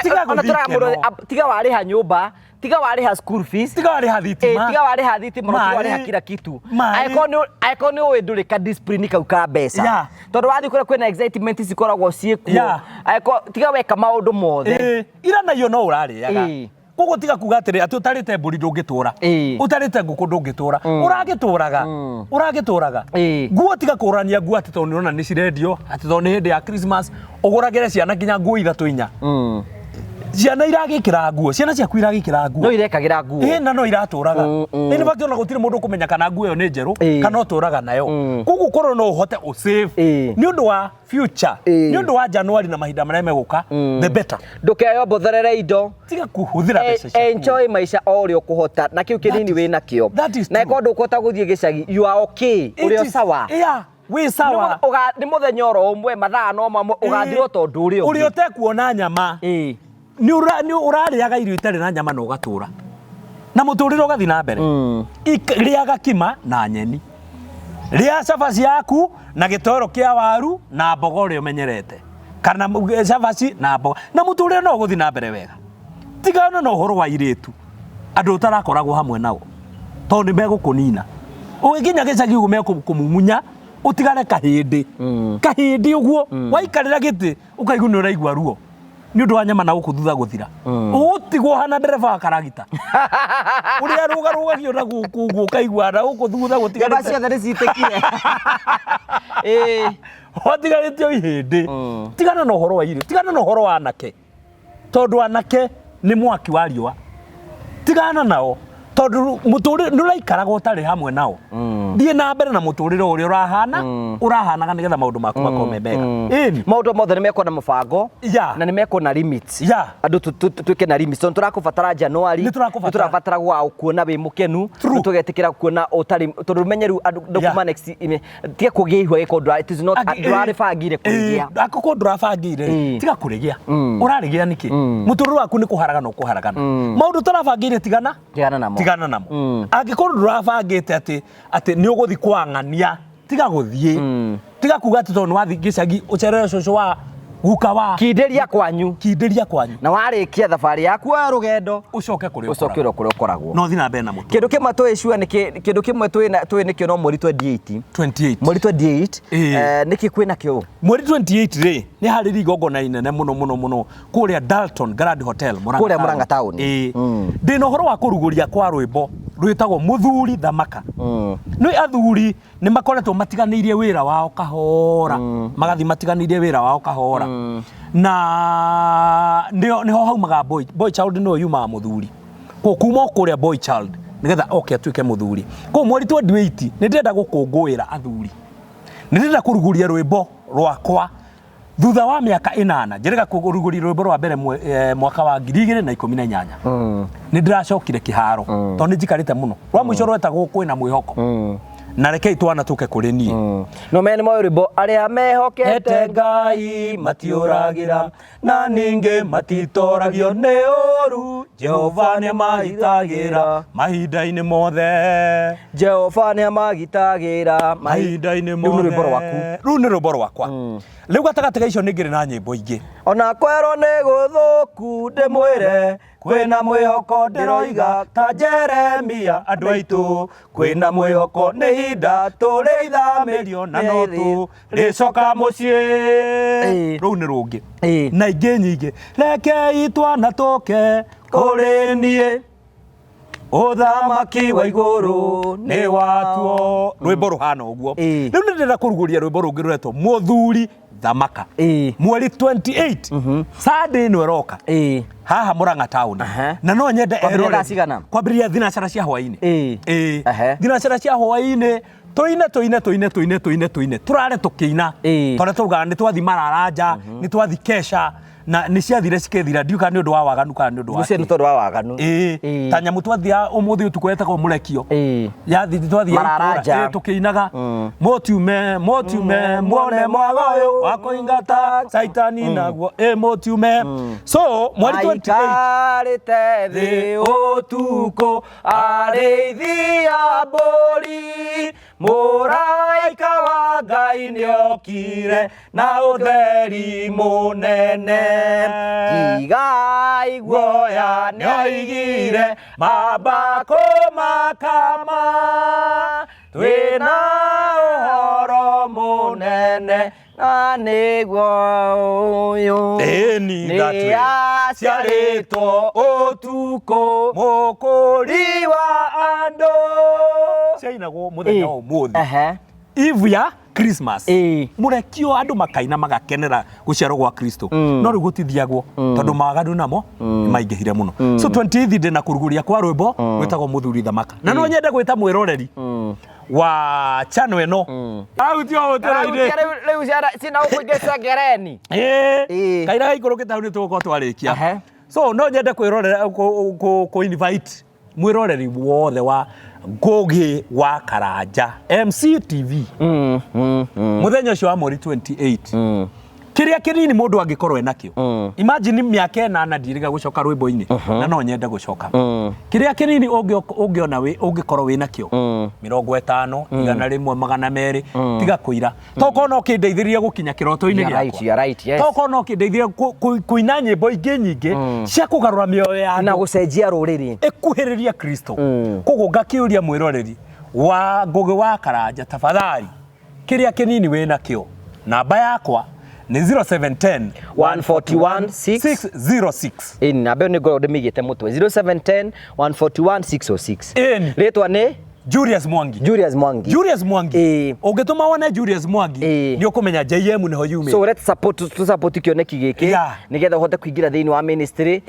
Tiga Ona gũthiĩ tũraga mũndũ ikeno. tiga warĩha nyũmba, Tiga warĩha school fees. Tiga warĩha thitima. Tiga warĩha thitima, no tiga warĩha Maĩ. kila kitu. Maĩ. Angĩkorwo nĩ ũĩ ndũrĩ ka discipline kau ka mbeca. Tondũ wathiĩ kũrĩa kwĩna excitement cikoragwo ciĩkuo. Angĩkorwo tiga weka maũndũ mothe. Ira nayo no ũrarĩaga. Koguo tiga kuga atĩrĩ atĩ ũtarĩte mbũri ndũngĩtũra. Ũtarĩte ngũkũ ndũngĩtũra. Ũragĩtũraga. Ũragĩtũraga. Nguo tiga kũrania nguo atĩ tondũ nĩũrona nĩ cirendio, atĩ tondũ nĩ hĩndĩ ya Christmas, ũgũragĩre ciana nginya nguo ithatũ inya. Ciana iragĩkĩra nguo, ciana ciaku iragĩkĩra nguo. No irekagĩra nguo. Na no iratũraga. In fact ona gũtirĩ mũndũ ũkũmenya kana nguo ĩyo nĩ njerũ kana ũtũraga nayo. Koguo korwo no ũhote ũsave nĩ ũndũ wa future, nĩ ũndũ wa January na mahinda marĩa megũka, the better. Ndũkeyombothorere indo. Tiga kũhũthĩra mbeca ciaku. Enjoy maica o ũrĩa ũkũhota na kĩu kĩnini wĩ nakĩo. That is Na true. ĩkorwo ndũkũhota gũthiĩ gĩcagi, you are okay. It Ũrĩ o is- sawa. Yeah, wĩ sawa. Nĩ mũthenya oro ũmwe, mathaa no mamwe, ũgathira o tondũ ũrĩa ũngĩ. Ũrĩa ũtekuona nyama. Nĩ ũrarĩaga irio itarĩ na nyama na ũgatũra. Na mũtũrĩre ũgathiĩ na mbere. Rĩaga kima na nyeni. Rĩa cabaci yaku na gĩtoero kĩa waru na mboga ũrĩa ũmenyerete. Kana cabaci na mboga. Na mũtũrĩre no ũgũthiĩ na mbere wega. Tigana na ũhoro wa irĩtu. Andũ ũtarakoragwo hamwe nao. Tondũ nĩ megũkũnina. Ũgĩkinya gĩcagi ũguo mekũmumunya, ũtigare kahĩndĩ. Kahĩndĩ ũguo, waikarĩra gĩtĩ, ũkaigua nĩ ũraigua ruo. Nĩ ũndũ wa nyama na gũkũ thutha gũthira. Ũgũtigwo hana ndereba wa karagita. Ũrĩa arũgarũgagio na gũkũ ũguo ũkaigua na gũkũ thutha gũtigarĩte. Nyama ciothe nĩ ciitĩkire. Watigarĩte o ihĩndĩ. Tigana na ũhoro wa irio, tigana na ũhoro wa anake. Tondũ anake nĩ mwaki wa riũa. Tigana nao. Tondũ mũtũrĩre nĩ ũraikaraga ũtarĩ hamwe nao. Thiĩ na mbere na mũtũrĩre ũrĩa ũrahana, ũrahanaga nĩgetha maũndũ maku makorwo me mega. Ĩni. Maũndũ mothe nĩ mekwo na mũbango. Na nĩ mekwo na limits. Andũ tuĩke na limits. Tondũ tũrakũbatara January. Nĩ tũrakũbatara. Nĩ tũrabatara gũkuona wĩ mũkenu. Nĩ tũgetĩkĩra kuona ũtarĩ, tondũ ũmenye rĩu andũ ndũkuma next ime, tiga kũgĩa ihua gĩkorwo ndũra, it is not, ndũrarĩbangire kũrĩgĩa. Angĩkorwo ndũrabangire, tiga kũrĩgĩa. Ũrarĩgĩa nĩkĩ? Mũtũrĩre waku nĩ kũharagana ũkũharagana. Maũndũ ũtarabangĩire tigana. Tigana namo. Tigana namo. Angĩkorwo ndũrabangĩte atĩ nĩ ũgũthiĩ kwang'ania, tiga gũthiĩ. Tiga kuga atĩ tondũ nĩ wathiĩ gĩcagi ũcerere cũcũ wa guka wa. Kindĩria kwanyu. Kindĩria kwanyu. Na warĩkia thabarĩ yaku ya rũgendo, ũcoke kũrĩa ũcoke ũkoragwo. kũrĩa ũkoragwo. No ũthiĩ na mbere na mũtũrĩre. Kĩndũ kĩmwe twĩ sure nĩ kĩndũ kĩmwe twĩ nĩkĩo no mweri 28. 28. Mweri 28, nĩkĩ kwĩ nakĩo? Mweri 28 rĩ, nĩ harĩ igongona inene mũno mũno mũno kũrĩa Dalton Grand Hotel, Murang'a Kũrĩa Town. Murang'a Town. Ndĩna ũhoro wa kũrugũria kwa rwĩmbo rwĩtagwo Mũthuri Thamaka. Nĩ athuri nĩ makoretwo matiganĩirie wĩra wao kahora. Magathiĩ matiganĩirie wĩra wao kahora. Na nĩho haumaga boy, boy child nĩwe yumaga mũthuri. Koguo kuma o kũrĩa boy child nĩgetha oke atuĩke mũthuri. Koguo mweri 28 nĩ ndĩrenda gũkũngũĩra athuri. Nĩ ndĩrenda kũrugũria rwĩmbo rwakwa thutha wa mĩaka ĩnana. Njĩrĩga kũrugũria rwĩmbo rwa mbere mwaka wa ngiri igĩrĩ na ikũmi na inyanya. Nĩ ndĩracokire kĩharo tondũ nĩ njikarĩte mũno. Rwa mũico rwetagwo kwĩna mwĩhoko. Na rekei twana tũke kũrĩ niĩ. No mene moyo rwĩmbo arĩa mehokete Ete Ngai matiũragĩra na ningĩ matitoragio nĩ ũru. Jehova nĩamagitagĩra mahinda-inĩ mothe. Jehova nĩamagitagĩra mahinda-inĩ Rĩu nĩ rwĩmbo mothe. rwaku. Rĩu nĩ rwĩmbo rwakwa. Rĩu gatagatĩ ga icio nĩ ngĩrĩ na nyĩmbo ingĩ. Ona kwerwo nĩ gũthũku ndĩmwĩre kwĩna mwĩhoko ndĩroiga ta Jeremia andũ aitũ kwĩna mwĩhoko nĩ ihinda tũrĩ ithamĩrio na no tũrĩcoka mũciĩ. Rũu nĩ rũngĩ. Na ingĩ nyingĩ. Rekei twana tũke kũrĩ niĩ. Ũthamaki wa igũrũ nĩ watuo. Rwĩmbo rũhana ũguo. Rĩu nĩ ndĩrenda kũrugũria rwĩmbo rũngĩ rũretwo Mũthuri Thamaka. Mweri 28. Sunday ĩno ĩroka. Haha Murang'a Town. Na no nyende Kwambĩrĩria eroreri. thaa cigana? Kwambĩrĩria thinacara cia hwaĩ-inĩ. Thinacara cia hwaĩ-inĩ. Tũine, tũine, tũine, tũine, tũine, tũine. Tũrare tũkĩina. Tondũ tũrugaga nĩ twathi mararanja, nĩ twathi kesha, na nĩ ciathire cikĩthira. Ndiũĩ kana nĩ ũndũ wa waganu kana nĩ ũndũ wa Ũcio nĩ kĩ. tondũ wa waganu. Ta nyamũ twathia ũmũthĩ ũtukũ etagwo mũrekio. Yathi twathia Mararanja. Tũkĩinaga. Mũtiume, mũtiume, muone mwaga ũyũ wa kũingata caitani naguo. Mũtiume. So, mweri 28. Aikarĩte thĩ ũtukũ arĩithia mbũri, mũraika wa Ngai Ngai nĩokire na ũtheri mũnene. Tigai Guoya nĩoigire mamba kũmakama, twĩna ũhoro mũnene na nĩguo ũyũ. Ĩni, that way. Nĩaciarĩtwo ũtukũ mũkũri wa andũ. Ciainagwo mũthenya wa ũmũthĩ, Ehe. eve ya Christmas. Ĩĩ. Mũrekio andũ makaina magakenera gũciarwo gwa Kristo, no rĩu gũtithiagwo tondũ mawaganu namo nĩ maingĩhire mũno. So 28 ndĩ na kũrugũria kwa rwĩmbo rwĩtagwo Mũthuri Thamaka, na no nyende gwĩta mwĩroreri wa channel ĩno ahutia ũtĩra-inĩ. Rĩu rĩu ciana cina gũkũ cengereni. Ĩĩ. Ĩĩ, kaira gaikũrũkĩte hau nĩ tũgũkorwo twarĩkia. Ehe. So no nyende kwĩrorera kũ invite mwĩroreri wothe wa Ngũgĩ wa Karanja MCTV mũthenya ũcio wa mweri 28, kĩrĩa kĩnini mũndũ angĩkorwo enakĩo. Imagine mĩaka 8 ndirĩga gũcoka rwĩmbo-inĩ, na no nyende gũcoka. Kĩrĩa kĩnini ũngĩona ũngĩkorwo wĩ nakĩo, 50, 100, 200, tiga kũira, tokorwo no kĩndeithĩrĩrie gũkinya kĩroto-inĩ You are right, gĩakwa. you are right, yes. Tokorwo no kĩndeithĩrĩrie kũina nyĩmbo ingĩ nyingĩ cia kũgarũra mĩoyo ya Na andũ, gũcenjia rũrĩrĩ. ĩkuhĩrĩria Kristo. Koguo ngakĩũria mwĩroreri wa Ngũgĩ wa Karanja, tafadhali, kĩrĩa kĩnini wĩ nakĩo, namba yakwa nĩ 0710 141 6 606. Ĩni, namba ĩyo nĩ ngoragwo ndĩmĩigĩte mũtwe, 0710 141 606. Ĩni. Rĩtwa nĩ Julius Mwangi. Julius Mwangi. Julius Mwangi. Ĩĩ. Ũngĩtũma wone Julius Mwangi, Ĩĩ. nĩ ũkũmenya JM nĩho yumĩte. So let's support, tu support kĩoneki gĩkĩ nĩgetha ũhote kũingĩra thĩinĩ wa ministry,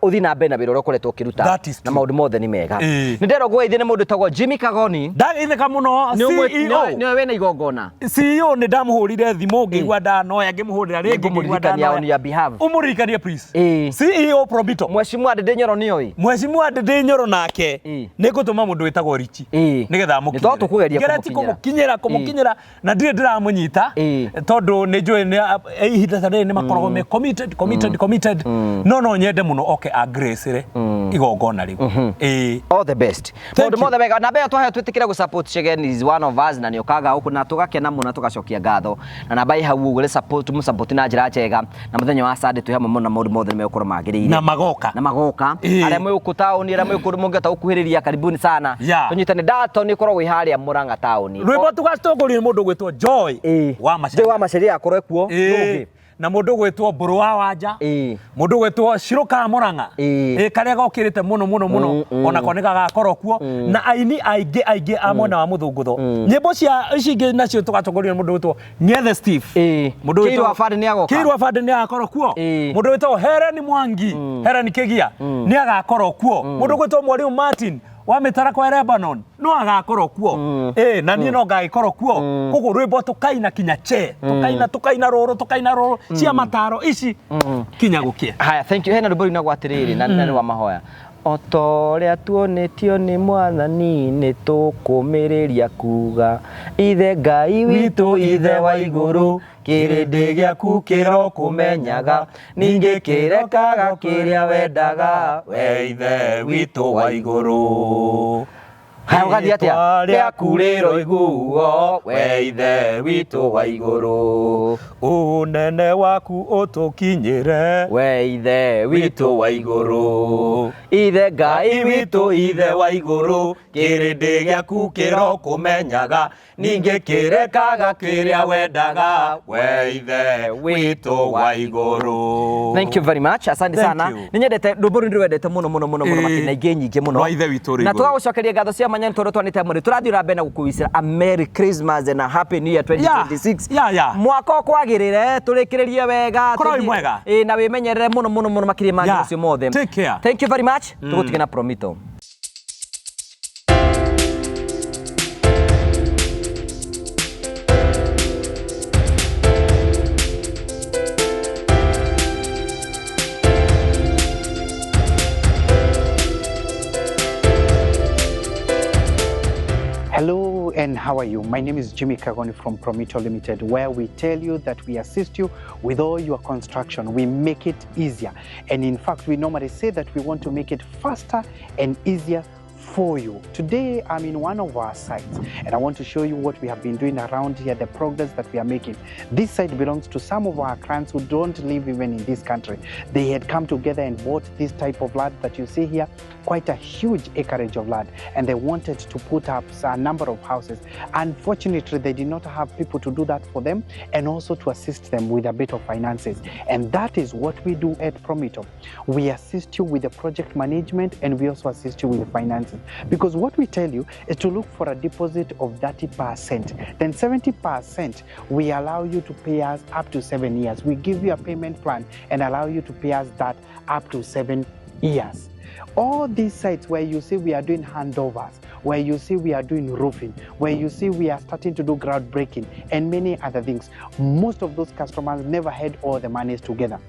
ũthiĩ na mbere na wĩra ũrĩa ũkoretwo ũkĩruta, That is na true. maũndũ mothe nĩ mega. Ĩĩ. Nĩ nderwo ngũgeithie nĩ mũndũ ũtagwo Jimmy Kagoni. Ndageithĩka mũno. CEO. Nĩwe wĩna igongona. CEO nĩ ndamũhũrire thimũ ngĩigua ndanoya, ngĩmũhũrĩra rĩngĩ ngĩigua Nĩngũmũririkania ndanoya. on your behalf. Ũmũririkanie please. Ĩĩ. CEO Probito. Mheshimiwa Ndĩndĩ Nyoro nĩoĩ. Mheshimiwa Ndĩndĩ Nyoro nake Ĩĩ. nĩ ngũtũma mũndũ wĩtagwo Richi Ĩĩ. nĩgetha Nĩ to tũkũgeria ngeretie kũmũkinyĩra. kũmũkinyĩra kũmũkinyĩra na ndirĩ ndĩramũnyita, Ĩĩ. tondũ nĩ njũĩ ihinda ta rĩrĩ nĩ makoragwo me committed, committed, committed, no nyende mũno oke angracĩre igongona rĩu. Ĩĩ. All the best. Thank Maũndũ you. mothe mega. Na mbere twaheo twĩtĩkĩre gũ support Chegen is one of us, na nĩũkaga gũkũ na tũgakena mũno na tũgacokia ngatho. Na namba ĩ hau ũguo, support mũsupport na njĩra njega, na mũthenya wa Sunday twĩ hamwe mũno na maũndũ mothe nĩ megũkorwo magĩrĩire. Na magoka. Na magoka. Ĩĩ. Arĩa mwĩ gũkũ taũni, arĩa mwĩ kũndũ mũngĩhota gũkuhĩrĩria, karibuni sana. Tũnyitane Ndato nĩ ĩkoragwo ĩ harĩa Murang'a taũni. Rwĩmbo tũgatongorio nĩ mũndũ ũgwĩtwo Joy Ĩĩ. wa Macharia. Joy wa Macharia akorwo kuo. Ĩĩ. Nũngĩ. Na mũndũ ũgwĩtwo Mbũrũ wa Wanja, Ĩĩ. mũndũ ũgwĩtwo Shiruka Murang'a. Ĩĩ. Ĩĩ, karĩa gokĩrĩte mũno mũno mũno, onako nĩ gagakorwo kuo, na aini aingĩ aingĩ a mwena wa mũthũngũtho. Nyĩmbo cia ici ingĩ nacio tũgatongorio nĩ mũndũ ũgwĩtwo Ng'ethe Steve. Ĩĩ. Mũndũ Kĩirũ Abandi nĩ agoka. Kĩirũ Abandi nĩ agakorwo kuo. Ĩĩ. Mũndũ wĩtagwo Helen Mwangi, Helen Kĩgia nĩ agakorwo kuo. Mũndũ ũgwĩtwo Mwalimu Martin wa mĩtarakwa ya Lebanon no agakorwo kuo. Ĩĩ, na niĩ no ngagĩkorwo kuo. Koguo rwĩmbo tũkaina kinya che, tũkaina tũkaina rũrũ, tũkaina rũrũ cia mataro ici kinya gũkĩa. Haya, thank you. Hena rwĩmbo rũinagwo atĩrĩrĩ, na nĩ rwa mahoya. O ta ũrĩa tuonetio nĩ Mwathani, nĩ tũkũmĩrĩria kuga, Ithe Ngai witũ, Ithe wa igũrũ, kĩrĩndĩ gĩaku kĩrokũmenyaga, ningĩ kĩrekaga kĩrĩa wendaga, we Ithe witũ wa igũrũ. Haya, ũgathiĩ atĩa? Rĩĩtwa rĩaku rĩroiguo, we Ithe witũ wa igũrũ, ũnene waku ũtũkinyĩre, we Ithe witũ wa igũrũ. Ithe Ngai witũ, Ithe wa igũrũ, kĩrĩndĩ gĩaku kĩrokũmenyaga, ningĩ kĩrekaga kĩrĩa wendaga, we Ithe witũ wa igũrũ. Thank you very much. Asante Thank sana. you. Nĩ nyendete rwĩmbo rũu, ndĩrwendete mũno mũno mũno mũno Ĩĩ. makĩria, na ingĩ nyingĩ mũno. Rwa Ithe witũ ũrĩ Na igũrũ. tũgagũcokeria ngatho cia mwanya nĩ tondũ twanĩte mũno. Tũrathiĩ na mbere na gũkũwicĩra a Merry Christmas and a Happy New Year 2026. Yeah. Mwaka ũkwagĩrĩre, tũrĩkĩrĩrie wega. Korwo wĩ tũthiĩ- mwega. Ĩĩ, na wĩmenyerere mũno mũno mũno makĩria ma Yeah. macio mothe. Take care. Thank you very much. Tũgũtige na Promito. Hello and how are you? My name is Jimmy Kagoni from Promito Limited, where we tell you that we assist you with all your construction. We make it easier. And in fact, we normally say that we want to make it faster and easier for for you. Today, I'm in one of our sites and I want to show you what we have been doing around here, the progress that we are making. This site belongs to some of our clients who don't live even in this country. They had come together and bought this type of land that you see here, quite a huge acreage of land, and they wanted to put up a number of houses. Unfortunately, they did not have people to do that for them and also to assist them with a bit of finances. And that is what we do at Promito. We assist you with the project management and we also assist you with the finances. Because what we tell you is to look for a deposit of 30%. Then 70% we allow you to pay us up to 7 years. We give you a payment plan and allow you to pay us that up to 7 years. All these sites where you see we are doing handovers, where you see we are doing roofing, where you see we are starting to do groundbreaking and many other things, most of those customers never had all the monies together.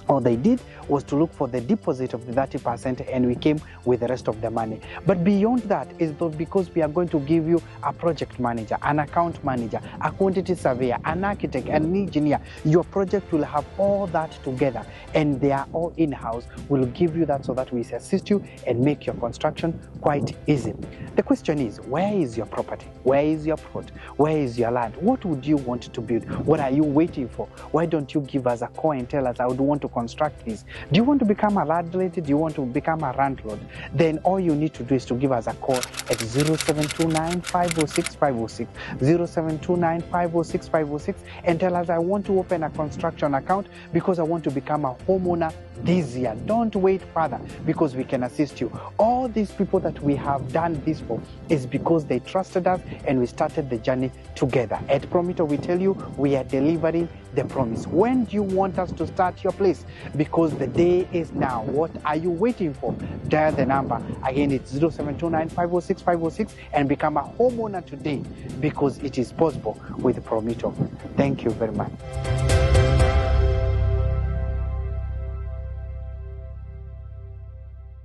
All they did was to look for the deposit of the 30% and we came with the rest of the money. But beyond that is because we are going to give you a project manager, an account manager, a quantity surveyor, an architect, an engineer. Your project will have all that together and they are all in-house. We'll give you that so that we assist you and make your construction quite easy. The question is, where is your property? Where is your plot? Where is your land? What would you want to build? What are you waiting for? Why don't you give us a call and tell us, I would want to construct this? Do you want to become a landlady? Do you want to become a landlord? Then all you need to do is to give us a call at 0729 506 506, 0729 506 506, and tell us, I want to open a construction account because I want to become a homeowner this year. Don't wait further, because we can assist you. All these people that we have done this for is because they trusted us and we started the journey together. At Promito, we tell you we are delivering the promise. When do you want us to start your place? Because the day is now. What are you waiting for? Dial the number. Again, it's 0729 506 506 and become a homeowner today, because it is possible with Promito. Thank you very much.